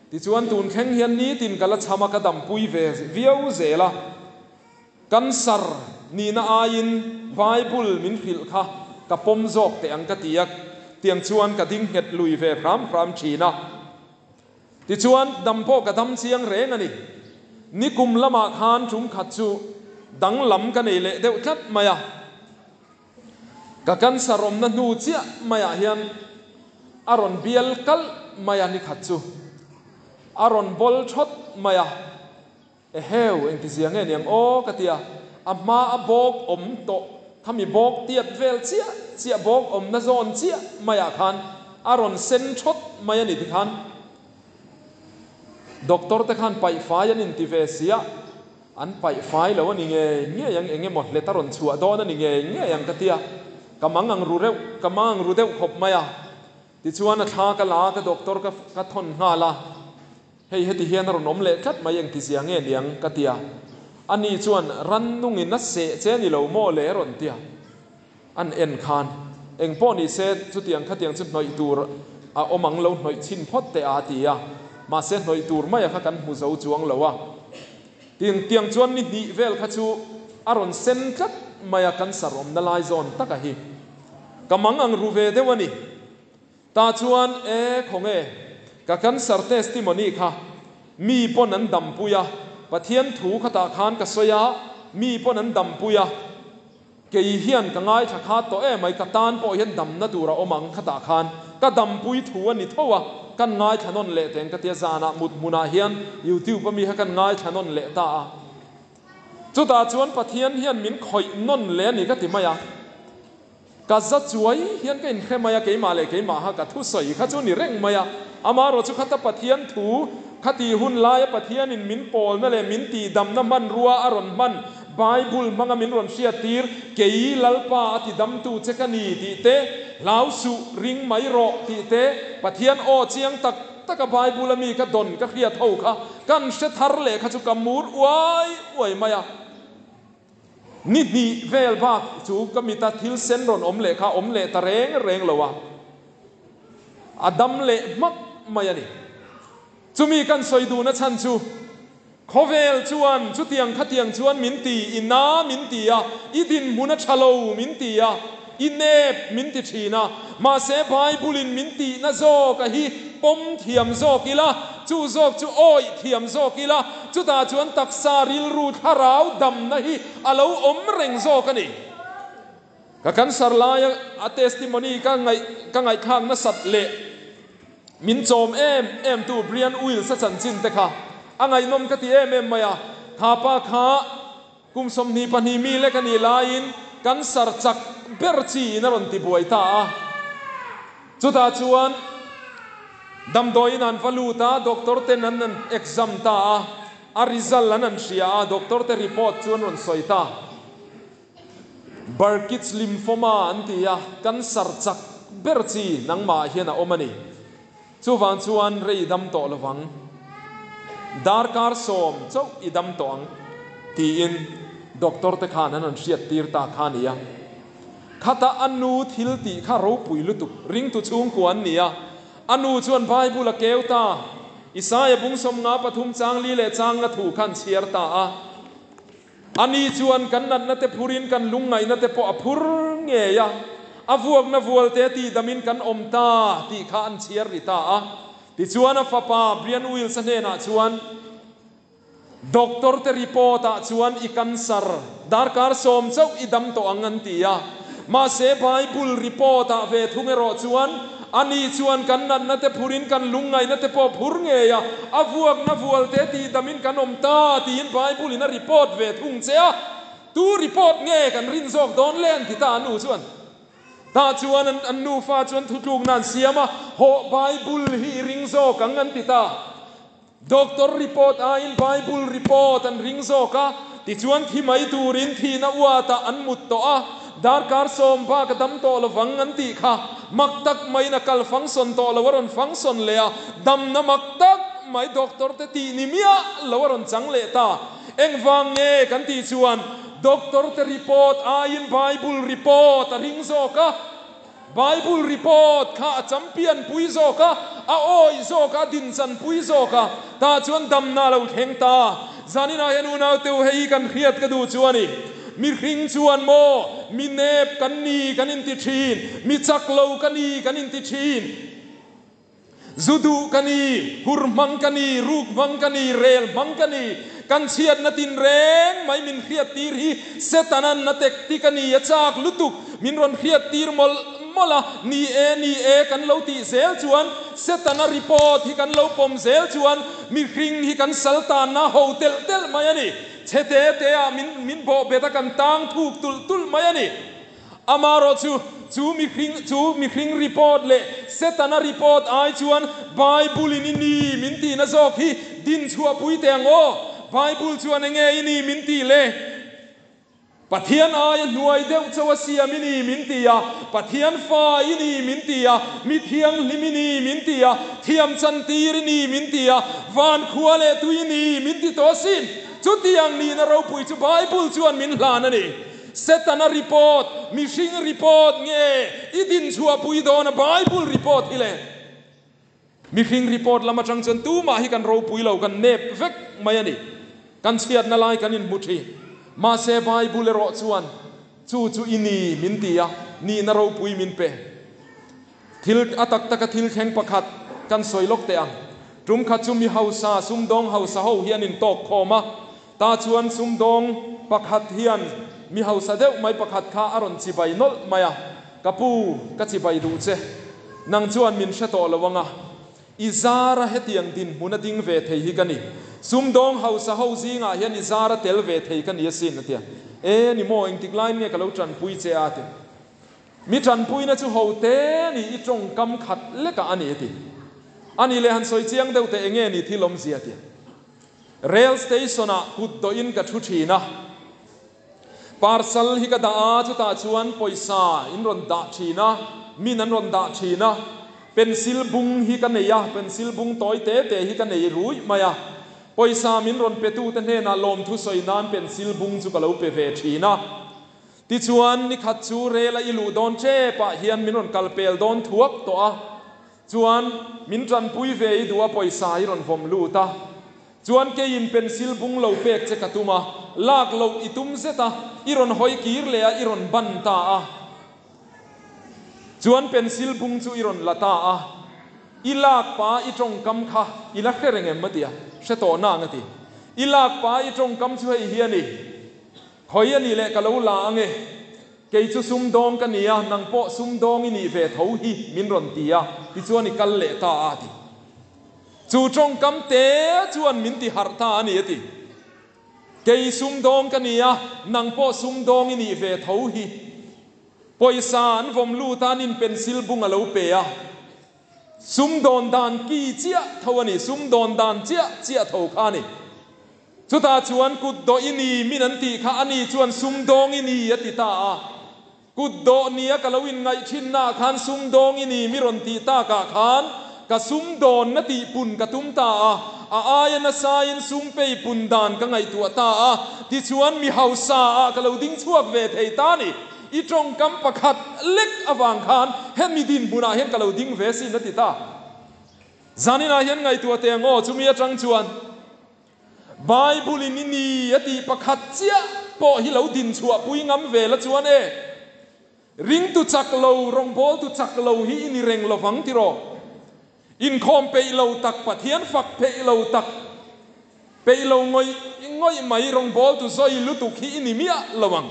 tichuan tun thleng hian nitin ka la cham a, ka dampui ve viau zel a. Cancer nihna aiin Bible min hrilh kha ka pawm zawk teh ang ka ti a, tiang chuan ka ding nghet lui ve hram hram thin a. Tichuan, dam pawh ka dam chiang reng a ni. Nikum lamah khan tum khat chu danglam ka nei leh deuh tlat mai a. Ka cancer awmna hnu chiah maiah hian a rawn bial kalh mai a nikhat chu. A rawn bawl thawt mai a. Eheu, engtizia nge niang aw ka ti a, a hma a bawk awm tawh khami bawk tiat vel chiah chiah bawk awmna zawn chiah maiah khan a rawn sen thawt mai a ni tikhan doctor te khan paih fai an inti ve sia, an paih fai lo a ni ngei ngei ang eng emaw hlet a rawn chhuah dawn a ni ngei ngei ang ka ti a, ka mang ang ru reuh, ka mang ang ru deuh khawp mai a, tichuan a thla ka la a ka doctor ka ka thawn nghal a. Hei heti hian a rawn awm leh tlat mai engtizia nge niang ka ti a, ani chuan rannungin a seh che ni lo maw le a rawn ti a, an en khan eng pawh ni se chutiang khatiang chu hnawih tur a awm ang lo hnawih chhin phawt teh a a ti a, mahse hnawih tur maia kha kan hmu zo chuang lo a, tin tiang chuan ni hnih vel kha chu a rawn sen tlat mai a cancer awmna lai zawn taka hi ka mang ang ru ve deuh a ni. Tah chuan, E, khawnge, ka cancer testimony kha mi pawn an dampui a, Pathian thu khatah khan ka sawi a, mi pawn an dampui a, kei hian ka ngaithla khat tawh em mai, ka tan pawh hian damna tur a awm ang khatah khan ka dampui thu a ni tho a, kan ngaithla nawn leh teng ka tia zanah mut hmunah hian youtube a mi kha kan ngaithla nawn leh ta a. Chutah chuan Pathian hian min khawih nawn leh a ni ka ti mai a. Ka za chuai hian ka inhre mai a, keimah leh keimaha ka thusawi kha chu ni reng mai a. Amaherawh chu khata Pathian thu, khati hun laia Pathianin min pawlna leh min tihdamna hmanrua a rawn hman, Bible hmanga min rawn hriattir, Kei Lalpa a tidamtu che ka ni tih te, Hlau suh, ring mai rawh tih te, Pathian aw chiang tak taka Bible a mi ka dawn ka hriat ho kha kan hre thar leh kha chu ka mur uai uai mai a. Ni hnih vel bak chu ka mita thil sen rawn awm leh kha awm leh ta reng reng lo a, a dam leh hmak mai a ni. Chumi kan sawi duhna chhan chu khawvel chuan chutiang khatiang chuan min ti, i na min ti a, i dinhmun a tha lo min ti a, i nep min ti thin a, mahse Bible-in min tihna zawk a hi pawm thiam zawk ila, chu zawk chu awih thiam zawk ila, chutah chuan taksa rilru thlarau damna hi a lo awm reng zawk a ni. Ka cancer laia a testimony ka ngaih ka ngaihthlak nasat leh min chawm em em tu Brian Wills a chanchin te kha. A ngaihnawm ka ti em em mai a, kha pa kha kum 22 mi lek a nih laiin cancer chak ber chi in a rawn ti buai ta a. Chutah chuan damdawiin an va lut a, doctor ten an an exam ta a, a result an an hria a, doctor te report chu an rawn sawi ta. Burkitt's lymphoma an ti a, cancer chak ber chi nangmah ah hian a awm a ni. Chuvang chuan rei i dam tawh lovang, darkar sawm chauh i dam tawh ang tiin doctor te khan an rawn hriat tir ta kha a ni a. Khata a nu thil tih kha ropui lutuk, ringtu chhungkua an ni a, a nu chuan Bible a keu ta, Isaia bung 53 chang li leh chang nga thu kha an chhiar ta a. Ani chuan kan natna te phurin kan lungngaihna te pawh a phur ngei a, a vuakna vualte a tihdamin kan awm ta tih kha an chhiar ri ta a. Tichuan a fapa Brian Wills-a hnenah chuan, Doctor te report ah chuan i cancer darkar sawm chauh i dam tawh ang an ti a. Mahse Bible report ah ve thung erawh chuan Ani chuan kan natna te phurin kan lungngaihna te pawh phur ngei a, a vuakna vualte tihdamin kan awm ta tiin Bible in a report ve thung che a, tu report nge kan rin zawk dawn le an ti ta a nu chuan. Tah chuan an nufa chuan thutlukna an siam a, hawh Bible hi i ring zawk ang an ti ta. Doctor report aiin Bible report an ring zawk a, tichuan thi mai turin thihna uatah an mut tawh a, darkar sawm bak a dam tawh lovang an tih kha mak tak maiin a kal function tawh lo a rawn function leh a, damna mak tak mai doctor te tih ni miah lo a rawn chang leh ta. Engvang nge kan tih chuan doctor te report aiin Bible report a ring zawk a, Bible report kha a champion pui zawk a, a awih zawk a, a dinchan pui zawk a, tah chuan damna a lo thleng ta. Zaninah hian unaute u hei hi kan hriat ka duh chu a ni. Mihring chuan maw, mi nep kan ni kan inti thin, mi chak lo ka ni kan inti thin. Zu duh ka ni, hur hmang ka ni, ruk hmang ka ni, rel hmang ka ni, kan chhiatna tinreng mai min hriattir hi Setanan na tactic a ni, a chak lutuk, min rawn hriattir mawlh mawlh a, ni e, ni e kan lo tih zel chuan Setana report hi kan lo pawm zel chuan mihring hi kan sal tanna ho telh telh mai a ni, chhe te te ah min min bawhbet a kan tang thuk tulh tulh mai a ni. Amaherawhchu, chu mihring, chu mihring report leh Setana report ai chuan Bible in i ni min tihna zawk hi din chhuahpui teh ang aw. Bible chuan enge i ni min tih le? Pathian aia hnuai deuh chauh a siam i ni min ti a, Pathian fa i ni min ti a, mi thianghlim i ni min ti a, thiam chantir i ni min ti a, van khua leh tui i ni min ti tawh asin. Chutiang nihna ropui chu Bible chuan min hlan a ni. Setana report, mihring report nge i din chhuahpui dawn a Bible report hi le? Mihring report lam atang chuan tumah hi kan ropui lo, kan nep vek mai a ni. Kan chhiatna lai kan inhmu thin. Mahse Bible erawh chuan chu chu i ni min ti a, nihna ropui min pe. Thil a tak taka thil thleng pakhat kan sawi lawk teh ang. Tum khat chu mi hausa, sumdawng hausa ho hi an intawk khawm a. Tah chuan sumdawng pakhat hian mi hausa deuh mai pakhat kha a rawn chibai nawlh mai a, Ka pu, ka chibai duh che. Nang chuan min hre tawh lo ang a, i zara hetiang dinhmun a ding ve thei hi ka ni. Sumdawng hausa ho zingah hian i zara tel ve thei ka ni asin, a ti a. E, ni maw, engtik laiin nge ka lo tanpui che a? a ti. Mi tanpuina chu ho te ni i tawngkam khat lekah a ni, a ti. A nih leh han sawi chiang deuh teh enge ni thil awmzia, a ti a. Rail station ah kut dawhin ka thu thin a, parcel hi ka dah a, chutah chuan pawisa in rawn dah thin a, min an rawn dah thin a, pencil bung hi ka nei a, pencil bung tawi te te hi ka nei ruih mai a, pawisa min rawn pe tu te hnenah lawmthu sawi nan pencil bung chu ka lo pe ve thin a. Tichuan nikhat chu rail a i luh dawn tep ah hian min rawn kal pel dawn thuak tawh a. Chuan min tanpui ve i duh a pawisa i rawn vawm lut a, chuan keiin pencil bung lo pek che ka tum a, lak loh i tum zet a, i rawn hawi kir leh a i rawn ban ta a. Chuan pencil bung chu i rawn la ta a, i lak pa i tawngkam kha i la hre reng em a ti a, hre tawh nang a ti. I lak pa i tawngkam chu hei hi a ni. Khawi a nih leh ka lo la ang e. Kei chu sumdawng ka ni a, nang pawh sumdawng i nih ve tho hi min rawn ti a, tichuan i kal leh ta a ti. Chu tawngkam te chuan min ti harh ta a ni a ti. Kei sumdawng ka ni a, nang pawh sumdawng i nih ve tho hi. Pawisa an vawm lut a, an in pencil bung a lo pe a. Sumdawn dan ki chiah tho a ni, sumdawn dan chiah chiah tho kha a ni. Chutah chuan kut dawh i ni min an tih kha a ni chuan sumdawng i ni a ti ta a. Kut dawh nia ka lo inngaih thinnaah khan sumdawng i ni mi rawn tih takah khan ka sumdawnna tih pun ka tum ta a, a aia nasain sum pei pun dan ka ngaihtuah ta a, tichuan mi hausa ah ka lo ding chhuak ve thei ta ni. I tawngkam pakhat lek avang khan hemi dinhmunah hian ka lo ding ve sin a ti ta. Zaninah hian ngaihtuah teh ang aw, chumi atang chuan Bible in i ni a tih pakhat chiah pawh hi lo din chhuah pui ngam ve la chuan e, ringtu chak lo, rawngbawltu chak lo hi i ni reng lovang tiraw? Inkhawm peih lo tak, Pathian fak peih lo tak, peih lo ngawih ngawih mai rawngbawltu zawi lutuk hi i ni miah lo ang.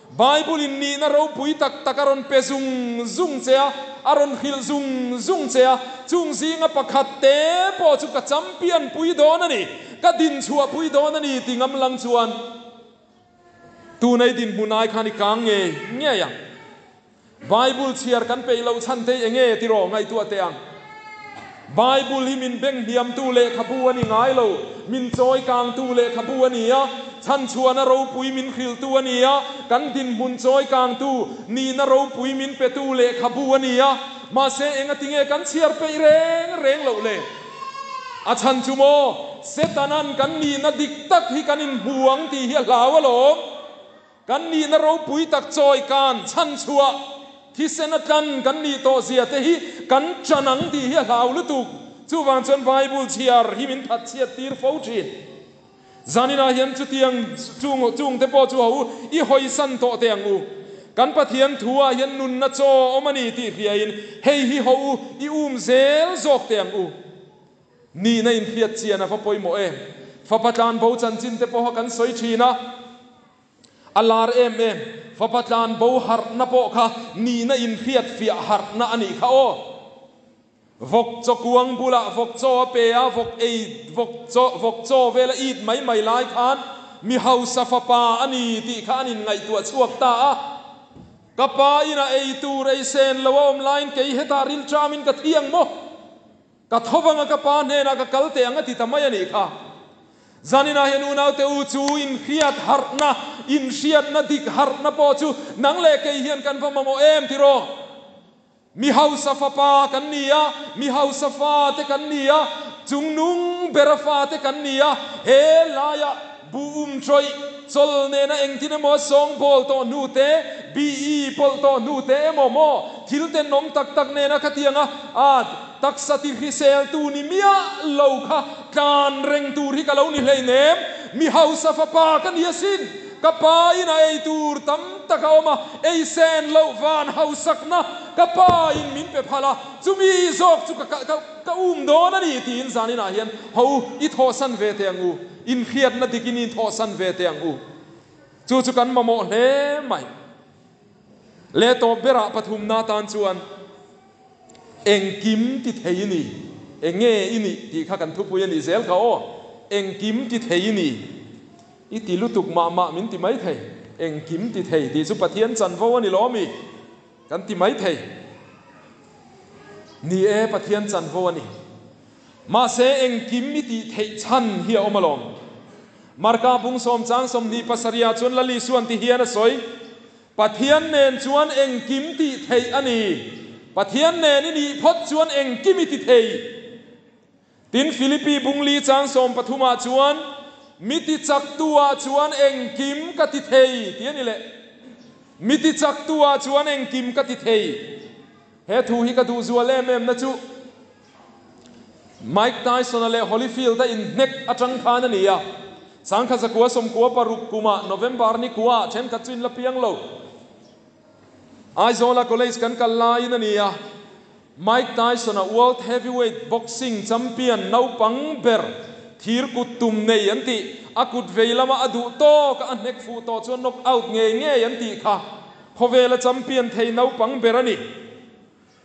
Bible in nihna ropui tak tak a rawn pe zung zung che a, a rawn hrilh zung zung che a, chung zinga pakhat te pawh chu ka champion pui dawn a ni, ka dinchhuah pui dawn a ni ti ngam lang chuan tunei dinhmun ai khan i kang ngei ngei ang. Bible chhiar kan peih loh chhan te enge tiraw ngaihtuah teh ang. Bible hi min beng hniamtu lehkhabu a ni ngai lo, min chawi kangtu lehkhabu a ni a, chhanchhuahna ropui min hrilhtu a ni a, kan dinhmun chawi kangtu, nihna ropui min petu lehkhabu a ni a. Mahse engatinge kan chhiar peih reng reng loh le? A chhan chu maw, Setanan kan nihna dik tak hi kan inhmu ang tih hi a hlau alawm. Kan nihna ropui tak chawi kan chhanchhuah thisen a tlan kan nih tawh zia te hi kan chan ang tih hi a hlau lutuk. Chuvang chuan Bible chhiar hi min that chhiat tir fo thin. Zaninah hian chutiang chung chung te pawh chu ho i hawisan tawh teh ang u. Kan Pathian thu ah hian nunna chaw awm a ni tih hriain hei hi ho u i um zel zawk teh ang u. Nihna inhriat chian a va pawimawh em? Fapa tlanbo chanchin te pawha kan sawi thin a, a lar em em. Fapa tlanbo harhna pawh kha nihna inhriat fiah harhna a nih kha aw. Vawk chaw kuang bulah vawk chaw a pe a, vawk ei vawk chaw vawk chaw vel a it mai mai lai khan mi hausa fapa a ni tih kha an inngaihtuah chhuak ta a. Ka pa inah ei tur ei sen lo a awm laiin kei hetah rilṭamin ka thi ang maw? Ka tho vanga ka pa hnenah ka kal teh ang a ti ta mai a nih kha. Zaninah hian unaute u chu inhriat harhna, inhriatna dik harhna pawh chu nang leh kei hian kan va mamawh em tiraw? Mi hausa fapa kan ni a, mi hausa fate kan ni a, chungnung bera fate kan ni a, he laiah bu um tawih chawl nena engtin emaw sawngbawl tawh hnu te, BE pawlh tawh hnu te emaw maw thil tenawm tak tak nena khatianga a Taksa ti hriseltu ni miah lo kha tlan reng tur hi ka lo ni hleinem. Mi hausa fapa ka ni asin. Ka pa in a ei tur tam tak a awm a, ei sen loh van hausakna ka pa in min pe phal a, chumi zawk chu ka ka um dawn a ni tiin zaninah hian ho i thawhsan ve teh ang u, inhriatna dikin i inthawhsan ve teh ang u. Chu chu kan mamawh hle mai. Leh tawp berah pathumna tan chuan. Engkim ti thei i ni, enge i nih tih kha kan thupui a nih zel kha aw. Engkim ti thei i ni, i ti lutuk mah mah min ti mai thei. Engkim ti thei tih chu Pathian chanvo a ni lo ami? Kan ti mai thei. Ni e, Pathian chanvo a ni. Mahse engkim i tih theih chhan hi a awm alawm. Marka bung sawm chang 27 ah chuan Lal Isuan ti hian a sawi. Pathian nen chuan engkim tih theih a ni. Pathian nen i nih phawt chuan engkim i ti thei. Tin, Filipi bungli chang 13 ah chuan, Mi ti chaktu ah chuan engkim ka ti thei, ti a ni leh. Mi ti chaktu ah chuan engkim ka ti thei. He thu hi ka duh zual em em na chu Mike Tyson-a leh Holyfield-a inhnek atang khan a ni a. 1996 kumah November ni kuaah thenkhat chu inla piang lo. Aizawla college kan kal laiin a ni a. Mike Tyson-a World Heavyweight Boxing Champion naupang ber thir kut tum nei an tih, a kut vei lama a duh tawk a hnek fuh tawh chuan knock out ngei ngei an tih kha khawvela champion thei naupang ber a ni.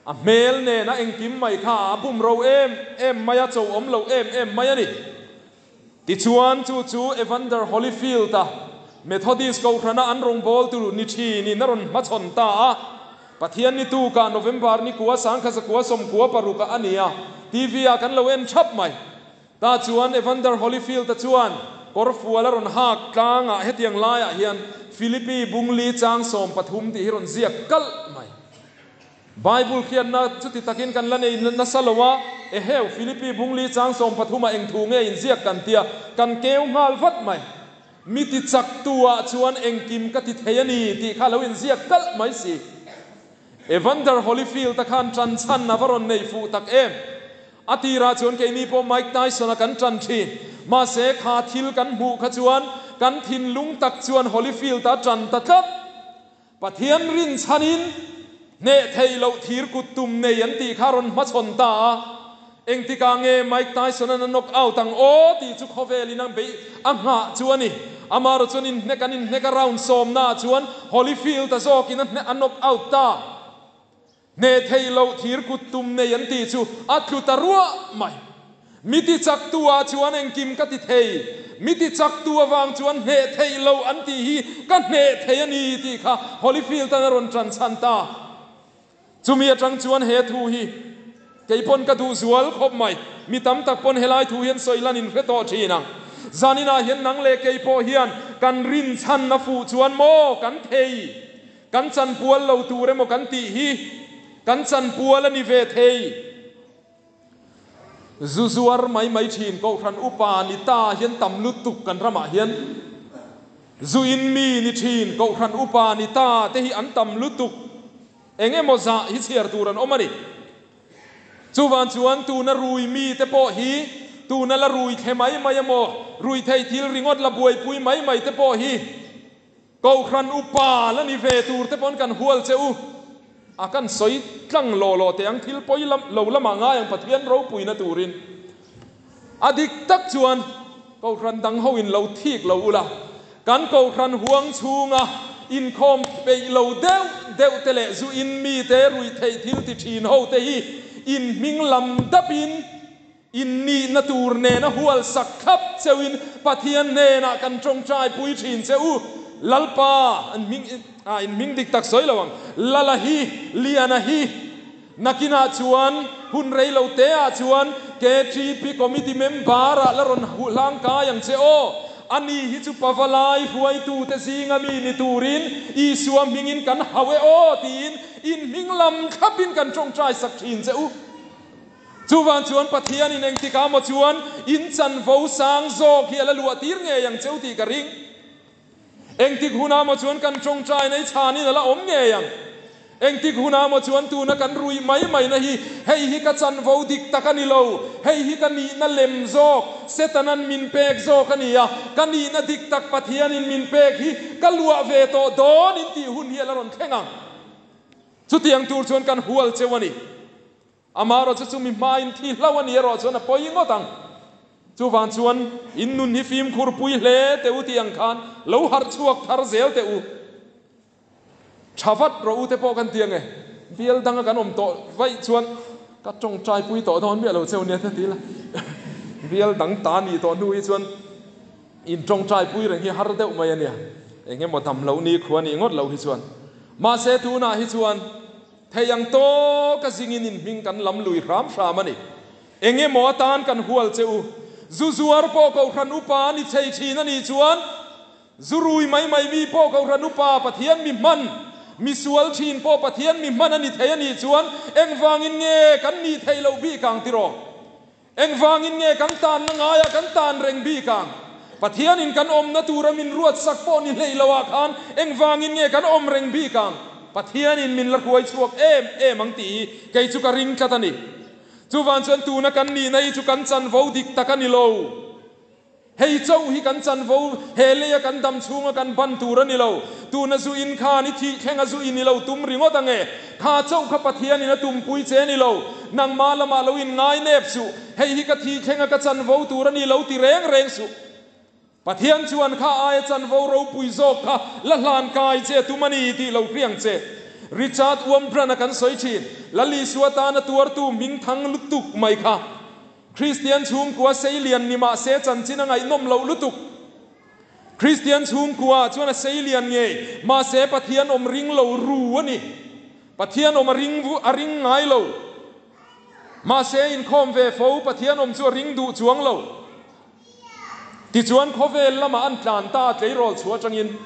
A hmel nen a engkim mai kha a bum ro em em mai a, cho awm lo em em mai a ni. Tichuan, chu chu Evander Holyfield-a Methodist Kohhrana an rawngbâwl tur ni ṭhinin a rawn hmachhawn ta a. Pathian ni tukah November ni kua 1996 a ni a, TV-ah kan lo en ṭhap mai. Tah chuan Evander Holyfield-a chuan kawrfual a rawn hâk tlângah hetiang laiah hian Philippi bungli chang 13 tih hi rawn ziak kalh mai. Bible hriatna chuti takin kan la nei nasa lo a, Eheu, Philippi bungli chang 13 ah eng thu nge inziak kan tia, kan keu nghal vat mai. Mi ti chak tu ah chuan engkim ka ti thei a ni tih kha lo inziak kalh mai si. Evander Holyfield a khan ṭan chhan a va rawn nei fuh tak em? A tirah chuan keini pawh Mike Tyson a kan ṭan ṭhin. Mahse kha thil kan hmuh kha chuan kan thinlung tak chuan Holyfield a ṭan ta tlat. Pathian rinchhanin hneh theih loh thir kut tum nei an tih kha rawn hmachhawn ta a, engtikah nge Mike Tyson-an a knock out ang aw tih chu khawvelin a beih a nghah chu a ni. Amaherawh chuan inhnek an inhnek a round sawmnaah chuan Holyfield-a zawkin a hneh a knock out ta. Hneh theih loh thir kut tum nei an tih chu a tlu ta ruah mai. Mi ti chaktu ah chuan engkim ka ti thei, mi ti chaktu avang chuan hneh theih loh an tih hi ka hneh thei a ni tih kha Holyfield-an a rawn ṭan chhan ta. Chumi aṭang chuan he thu hi kei pawn ka duh zual khawp mai. Mi tam tak pawn helai thu hian sawi lan in hre tawh ṭhin ang. Zaninah hian nang leh kei pawh hian kan rinchhan a fuh chuan maw kan thei? Kan chanpual lo tur emaw kan tih hi kan chanpual a ni ve thei. Zu zuar mai mai thin Kohhran upa ni ta hian tam lutuk kan ramah hian. Zu in mi ni thin Kohhran upa ni ta te hi an tam lutuk. Eng emaw zah hi chhiar tur an awm a ni. Chuvan chuan tuna rui mi te pawh hi tuna la rui thle mai mai emaw, rui thei thil ringawt la buaipui mai mai te pawh hi, Kohhran upa la ni ve tur te pawn kan hual che u a, kan sawi tlang law law teh ang thil pawi lam lo lamah ngai ang Pathian ropuina turin. A dik tak chuan Kohhran dang ho in lo thik lo ula, kan Kohhran huang chhunga inkhawm peih lo deuh deuh te leh zu in mi te ruih theih thil ti thin ho te hi in hming lam dapin In nihna tur nena hual sak thlap cheuhin Pathian hnenah kan tawngtai pui thin che u. Lalpa, an hming, ah, in hming dik tak sawi lo ang. Lala hi, Liana hi. Nakinah chuan, hun rei lo teah chuan KTP Committee member-ah la rawn hlang kai ang che aw. Ani hi chu Pavalai hruaitute zinga mi ni turin Isua hmingin kan hau e aw tiin in hming lam thlapin kan tawngtai sak thin che u. Chuvang chuan Pathianin engtikah maw chuan in chanvo sang zawk hi a la luah tir ngei ang cheu tih ka ring. Engtik hunah maw chuan kan tawngtai nei chhanin a la awm ngei ang. Engtik hunah maw chuan tuna kan ruih mai maina hi hei hi ka chanvo dik tak a ni lo, hei hi ka nihna lem zawk, Setanan min pek zawk a ni a, ka nihna dik tak Pathianin min pek hi ka luah ve tawh dawn in tih hun hi a la rawn thleng ang. Chutiang tur chuan kan hual cheu a ni. Amaherawh chu chumi hmain thi hlo a ni erawh chuan a pawi ngawt ang. Chuvang chuan in nun hi fimkhur pui hle teh u tih ang khan lo harh chhuak thar zel teh u. Tha vat rawh u te pawh kan ti ang e. Bial danga kan awm tawh vaih chuan ka tawngtai pui tawh dawn miah lo cheu nia te ti ila. Bial dang ta nih tawh hnu hi chuan in tawngtai pui reng hi har deuh mai a nia. Eng emaw dam loh ni khua nih ngawt loh hi chuan. Mahse tunah hi chuan. Thei ang tawka zingin in hming kan lam lui hram hram a ni. Eng emaw atan kan hual che u. Zu zuar pawh Kohhran upa a ni chei thin a nih chuan, zu rui mai mai mi pawh Kohhran upa Pathian mi hman, mi sual thin pawh Pathian mi hman a ni thei a nih chuan engvangin nge kan nih theih loh bik ang tiraw? Engvangin nge kan tanna ngaiah kan tan reng bik ang? Pathianin kan awmna tura min ruatsak pawh ni hleih loah khan engvangin nge kan awm reng bik ang? Pathianin min la hruai chhuak em em ang tih hi kei chu ka ring tlat a ni. Chuvang chuan tuna kan nihna hi chu kan chanvo dik tak a ni lo. Hei chauh hi kan chanvo, he leia kan dam chhunga kan ban tur a ni lo. Tuna zu in khan i thih thleng a zu in i lo tum ringawt ang e. Kha chauh kha Pathianin a tumpui che a ni lo. Nangmah lamah lo in ngai nep suh. Hei hi ka thih thleng a ka chanvo tur a ni lo ti reng reng suh. Pathian chuan kha aia chanvo ropui zawk kha la hlan kai che a tum a ni tih lo hriang che. Richard Wurmbrand-a kan sawi thin, Lal Isua tana tuartu hmingthang lutuk mai kha. Kristian chhungkua seilian ni mah se chanchin a ngaihnawm loh lutuk. Kristian chhungkua chuan a seilian ngei, mahse Pathian awm ring lo ru a ni. Pathian awm a ring a ring ngai lo. Mahse inkhawm ve fo Pathian awm chu a ring duh chuang lo. Tichuan khawvel lamah an tlan ta a tleirawl chhuah atangin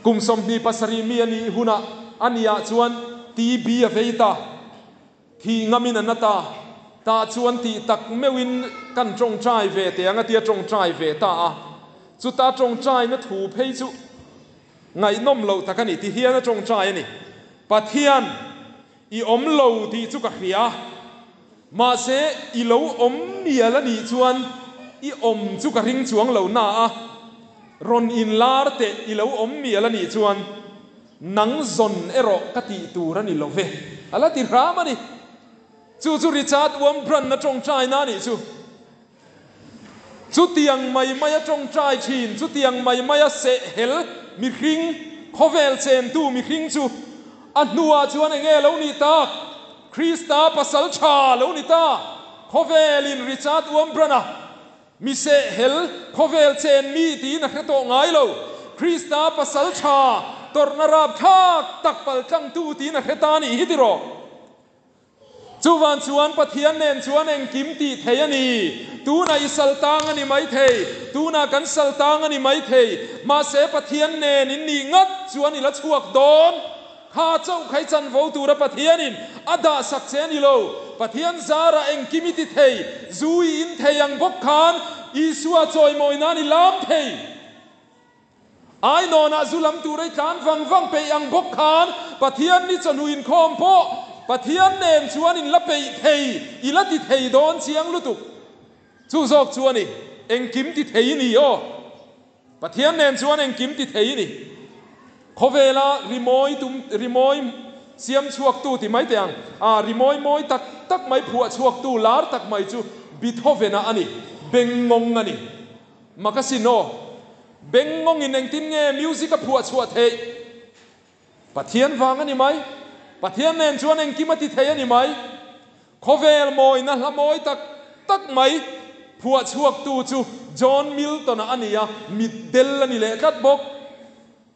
kum 27 mi a nih hunah a niah chuan TB a vei ta. Thih ngamin a na ta. Tah chuan tih tak meuhin kan tawngtai ve teh ang a tia tawngtai ve ta a. Chuta tawngtaina thu phei chu ngaihnawm loh tak a ni. Ti hian a tawngtai a ni. Pathian, i awm lo tih chu ka hria. Mahse, i lo awm mial a nih chuan i awm chu ka ring chuang lo na a. Rawn inlar teh i lo awm mial a nih chuan Nang zawn erawh ka tih tur a ni lo ve, a la ti hram a ni. Chu chu Richard Wurmbrand-a tawngtaina a nih chu. Chutiang mai maia tawngtai thin, chutiang mai maia sehhel mihring, khawvel chentu mihring chu a hnuah chuan eng nge lo nih tak? Krista pasal tha lo ni ta. Khawvelin Richard Wurmbrand-a Mi sehhel, khawvel chen mi tiin a hre tawh ngai lo. Krista pasal tha, tawrhna rapthlak tak paltlangtu tiin a hre ta nih hi tiraw? Chuvan chuan Pathian nen chuan engkim tih thei a ni. Tunah i sal tang a ni mai thei, tunah kan sal tang a ni mai thei. Mahse Pathian nen in nih ngat chuan i la chhuak dawn. Kha chauh khai chanvo tura Pathianin a dahsak che a ni lo. Pathian zarah engkim i ti thei, zu i in thei ang bawk khan Isua chawimawi nan i lam thei. Ainawnah zu lam tura i tlan vang vang peih ang bawk khan Pathian ni chawhnu inkhawm pawh Pathian nen chuan in la peih thei, i la ti thei dawn chiang lutuk. Chu zawk chu a ni, engkim ti thei i ni aw. Pathian nen chuan engkim ti thei i ni. Khawvela rimawi tum, rimawi siam chhuaktu ti mai teh ang, a rimawi mawi tak tak mai phuah chhuaktu lar tak mai chu Beethoven-a a ni, Bengngawng a ni. Makasin aw, Bengngawngin engtin nge music a phuah chhuah theih? Pathian vang a ni mai. Pathian nen chuan engkim a ti thei a ni mai. Khawvel mawina hla mawi tak tak mai phuah chhuaktu chu John Milton-a a ni a, mitdel a ni leh tlat bawk.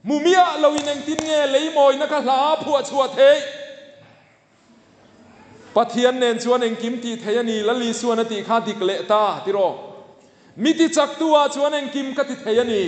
Hmu miah loin engtin nge lei mawina kha hla a phuah chhuah theih? Pathian nen chuan engkim tih thei a ni, Lal Isuan a tih kha dik leh ta, tiraw? Mi ti chaktu ah chuan engkim ka ti thei a ni.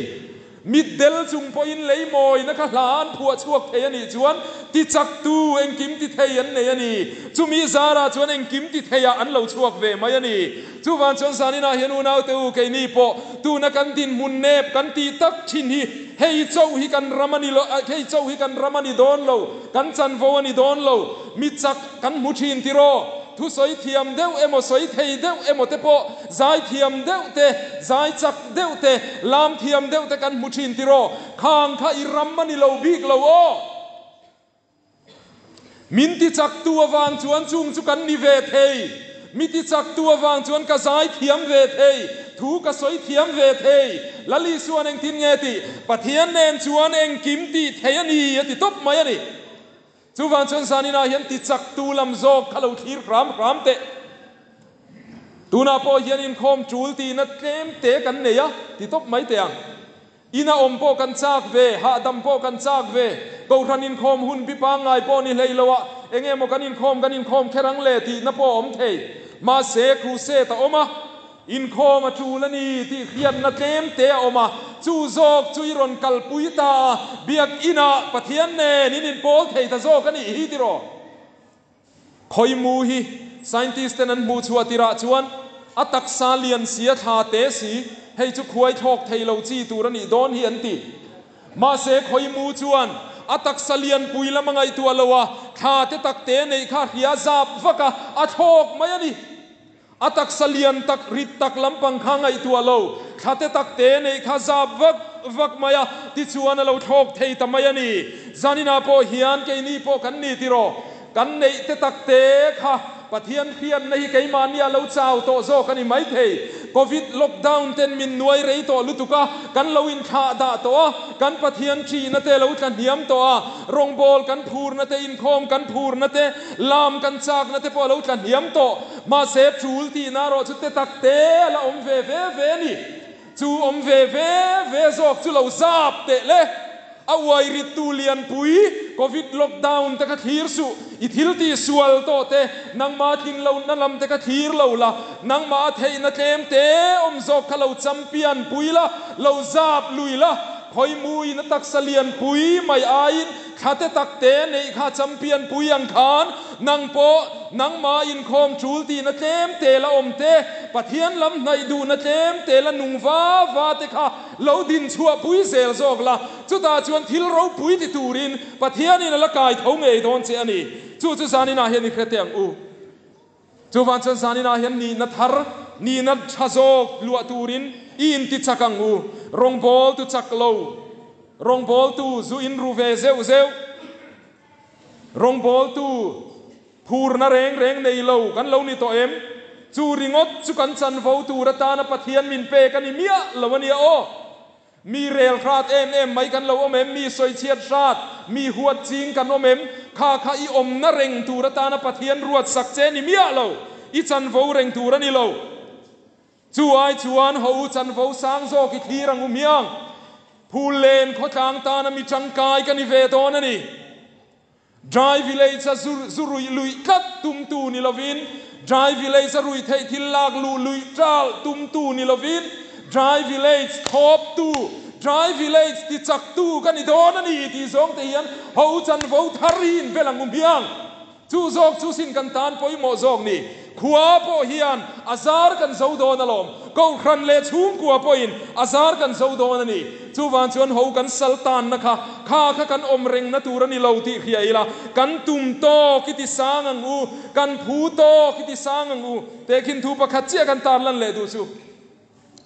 Mitdel chung pawhin lei mawina kha hla an phuah chhuak thei a nih chuan ti chaktu engkim ti thei an nei a ni. Chumi zarah chuan engkim ti theiah an lo chhuak ve mai a ni. Chuvang chuan zaninah hian unaute u keini pawh tuna kan dinhmun nep kan tih tak thin hi hei chauh hi kan ram a ni lo, hei chauh hi kan ram a ni dawn lo, kan chanvo a ni dawn lo. Mi chak kan hmu thin tiraw? Thusawi thiam deuh emaw sawi thei deuh emaw te pawh zai thiam deuh te, zai chak deuh te, lam thiam deuh te kan hmu thin tiraw? Khang kha i ram a ni lo bik lo aw. Min ti chaktu avang chuan chung chu kan ni ve thei. Mi ti chaktu avang chuan ka zai thiam ve thei, thu ka sawi thiam ve thei. Lal Isuan engtin nge tih? Pathian nen chuan engkim tih thei a ni a ti tawp mai a ni. Chuvang chuan zaninah hian ti chaktu lam zawk kha lo thlir hram hram teh. Tunah pawh hian inkhawm tul tihna tlem te kan nei a, ti tawp mai teh ang. Ina awm pawh kan chak ve, hahdam pawh kan chak ve. Kohhran inkhawm hun bi pangngai pawh ni hlei lo a, eng emaw kan inkhawm kan inkhawm kher ang le tihna pawh a awm thei. Mahse, crusade a awm a, inkhawm a tul a ni tih hriatna tlem te a awm a, chu zawk chu i rawn kalpui ta a, biakinah Pathian nen in inpawl thei ta zawk a nih hi tiraw? Khawimu hi scientist ten an hmuh chhuah tirah chuan a taksa lian si a thla te si, hei chu khuai thlawk thei lo chi tur a nih dawn hi an ti. Mahse khawimu chuan a taksa lian pui lam a ngaihtuah lo a, thla te tak te neih kha hria zap vak a, a thlawk mai a ni. A taksa lian tak, rit tak lampang kha ngaihtuah lo, thla te tak te neih kha zap vak vak mai a, tichuan a lo thlawk thei ta mai a ni. Zaninah pawh hian keini pawh kan ni tiraw? Kan neih te tak te kha Pathian hriatna hi keimahni a lo chau tawh zawk a ni maithei. Covid lockdown ten min nuai rei tawh lutuk a, kan lo inthlah dah tawh a, kan Pathian ṭihna te lo tla hniam tawh a, rawngbawl kan phurna te, inkhawm kan phurna te, lam kan chakna te pawh a lo tla hniam tawh. Mahse, ṭul tihna erawh chu te tak te a la awm ve ve ve a ni. Chu awm ve ve ve zawk chu lo zap teh le. A uai rit tu lianpui Covid lockdown te kha thlir suh, i thil tih sual tawh te, nangmah tlin lo na lam te kha thlir lo la, nangmah a theihna tlem te awm zawk kha lo champion pui la, lo zap lui la, khawimuin a taksa lianpui mai aiin thla te tak te neih kha champion pui ang khan nang pawh nangmah inkhawm tul tihna tlem te la awm te, Pathian lam hnaih duhna tlem te la nung va va te kha lo din chhuah pui zel zawk la, chutah chuan thil ropui ti turin Pathianin a la kai tho ngei dawn che a ni. Chu chu zaninah hian i hre teh ang u. Chuvang chuan zaninah hian nihna thar, nihna tha zawk luah turin i inti chak ang u. Rawngbawltu chak lo, rawngbawltu zu in ru ve zeuh zeuh, rawngbawltu phurna reng reng nei lo kan lo ni tawh em? Chu ringawt chu kan chanvo tur atana Pathian min pek a ni miah lo a nia aw. Mi rel hrat em em mai kan lo awm em? Mi sawichhiat hrat, mi huat ching kan awm em? Kha kha i awmna reng tur atana Pathian ruat sak che ni miah lo, i chanvo reng tur a ni lo. Chu ai chuan ho u chanvo sang zawk i thlir ang u miang. Phul len khawtlang tana mi tangkai ka ni ve dawn a ni. Dry Village a zu ruih luih tlat tumtu ni lovin, Dry Village a ruih theih thil lak luh luih ṭalh tumtu ni lovin, Dry Village thawptu, Dry Village ti chaktu ka ni dawn a ni tih zawng te hian ho chanvo thar hi inbel ang u hmiang. Chu zawk chu sin kan tan pawimawh zawk ni. Khua pawh hian a zar kan zo dawn alawm. Kohhran leh chhungkua pawhin a zar kan zo dawn a ni. Chuvang chuan ho kan sal tanna kha, kha kha kan awm rengna tur a ni lo tih hria ila, kan tum tawk i ti sang ang u, kan phu tawk i ti sang ang u. Tehkhin thu pakhat chiah kan tarlan leh duh chu,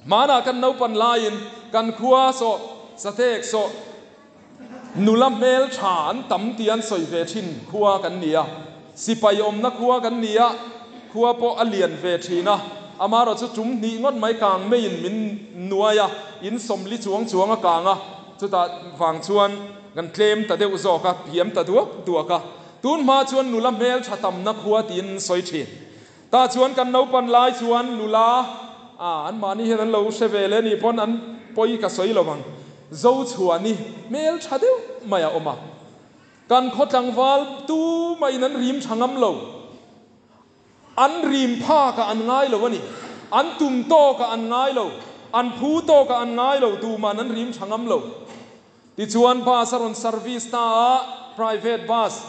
hmanah kan naupan laiin kan khua sawh, satek sawh, nula hmel tha an tam tih an sawi ve thin khua kan ni a, sipai awmna khua kan ni a, khua pawh a lian ve thin a, amaherawhchu tum hnih ngawt mai kang meiin min nuai a, in sawmli chuang chuang a kang a, chutah vang chuan kan tlem ta deuh zawk a, piam ta duak duak a, tun hma chuan nula hmel tha tamna khua tiin an sawi thin. Tah chuan kan naupan lai chuan nula a anmahni hian an lo hre ve leh nih pawn an pawi ka sawi lo ang. Zochhuani hmel tha deuh mai a awm a. Kan khaw tlangval tu mahin an rim tha ngam lo. An rim phakah an ngai lo a ni. An tum tawkah an ngai lo. An phu tawkah an ngai lo. Tuman an rim tha ngam lo. Tichuan bus a rawn service ta a, private bus.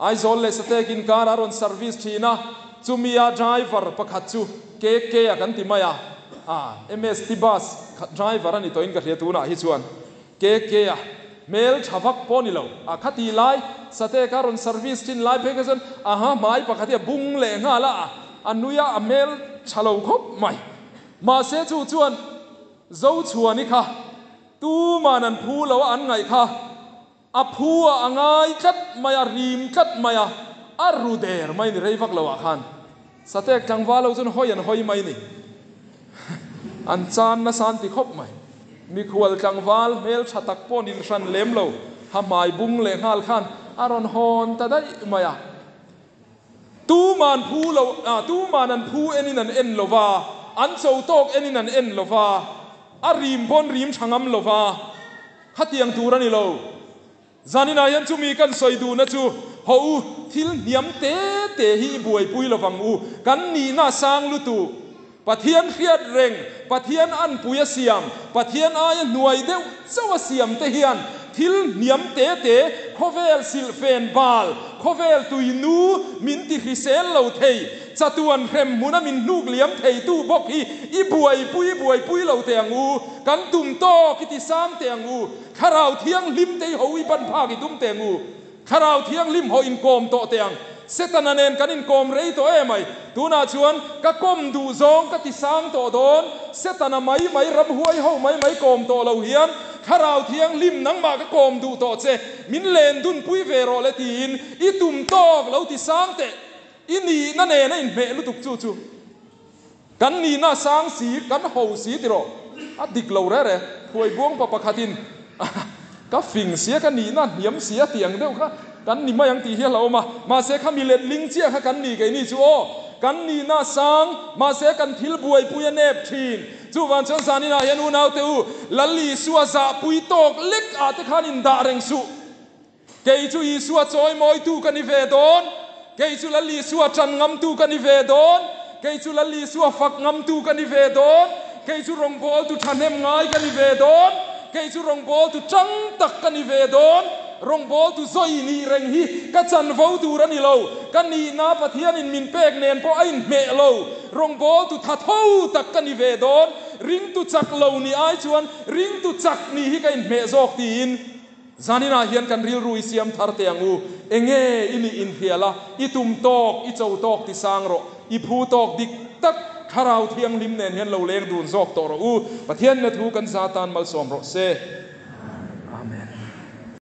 Aizawl leh Satek inkar a rawn service thin a, chumi a driver pakhat chu KK a kan ti mai a, ah MST bus driver a ni tawhin ka hria tunah hi chuan KK a hmel tha vak pawh a ni lo, a khati lai Satek a rawn service thin lai phei kha chuan aha hmai pakhat hi a bung leh nghal a, a nui a, a hmel tha lo khawp mai. Mahse chu chuan Zochhuani kha tuman an phu lo a an ngaih kha. A phu a a ngai tlat mai a, rim tlat mai a, a ru der mai ni rei vak lo ah khan Satek tlangval ho chuan hawi an hawi mai ni. An chan nasa an ti khawp mai. Mikhual tlangval hmel tha tak pawh nin hran lem lo, ha hmai bung leh nghal khan a rawn hawn ta daih mai a. Tuman phu lo, tuman an phu enin an en lo va, an cho tawk enin an en lo va, a rim pawn rim tha ngam lo va. Khatiang tur a ni lo. Zaninah hian chumi kan sawi duhna chu, Haw u, thil hniam te te hi i buaipui lovang u, kan nihna a sang lutuk. Pathian hriat reng, Pathian anpui a siam, Pathian aia hnuai deuh chauh a siam te hian thil hniam te te, khawvel silhfen bal, khawvel tuinu min ti hrisel lo thei, chatuan hrem hmuna min hnuk liam theitu bawk hi i buaipui buaipui lo teh ang u. Kan tum tawk i ti sang teh ang u, Thlarau Thianghlim te i ho i ban phak i tum teh ang u, Thlarau Thianghlim ho inkawm tawh teh ang, Setana nen kan inkawm rei tawh em ai, tunah chuan ka kawm duh zawng ka ti sang tawh dawn, Setana mai mai ramhuai ho mai mai kawm tawh lo hian Thlarau Thianghlim nangmah ka kawm duh tawh che, min len dun pui ve rawh le tiin i tum tawk lo ti sang teh. I nihna nen a inhmeh lutuk chu chu. Kan nihna a sang si, kan ho si ti rawh. A dik lo re re. Phuai buang pa pakhatin ka fing sia, ka nihna a hniam si a tih ang deuh kha kan ni mai ang tih hi a hlauhawm a. Mahse kha mi letling chiah kha kan ni keini chu aw. Kan nihna a sang, mahse kan thil buaipui a nep thin. Chuvang chuan zaninah hian unaute u, Lal Isua zahpui tawk lek ah te khan indah reng suh. Kei chu Isua chawimawitu ka ni ve dawn, kei chu Lal Isua ṭan ngamtu ka ni ve dawn, kei chu Lal Isua fak ngamtu ka ni ve dawn, kei chu rawngbawltu ṭhahnem ngai ka ni ve dawn, kei chu rawngbawltu ṭang tak ka ni ve dawn, rawngbawltu zawi nih reng hi ka chanvo tur a ni lo, ka nihna Pathianin min pek nen pawh a inhmeh lo, rawngbawltu tha tho tak ka ni ve dawn, ringtu chak lo nih ai chuan ringtu chak nih hi ka inhmeh zawk tiin. Zaninah hian kan rilru i siam thar teh ang u. Enge i nih inhrial a, i tum tawk, i cho tawk ti sang rawh. I phu tawk dik tak Thlarau Thianghlim nen hian lo leng dun zawk tawh rawh u. Pathian na thu kan za tan malsawm rawh se.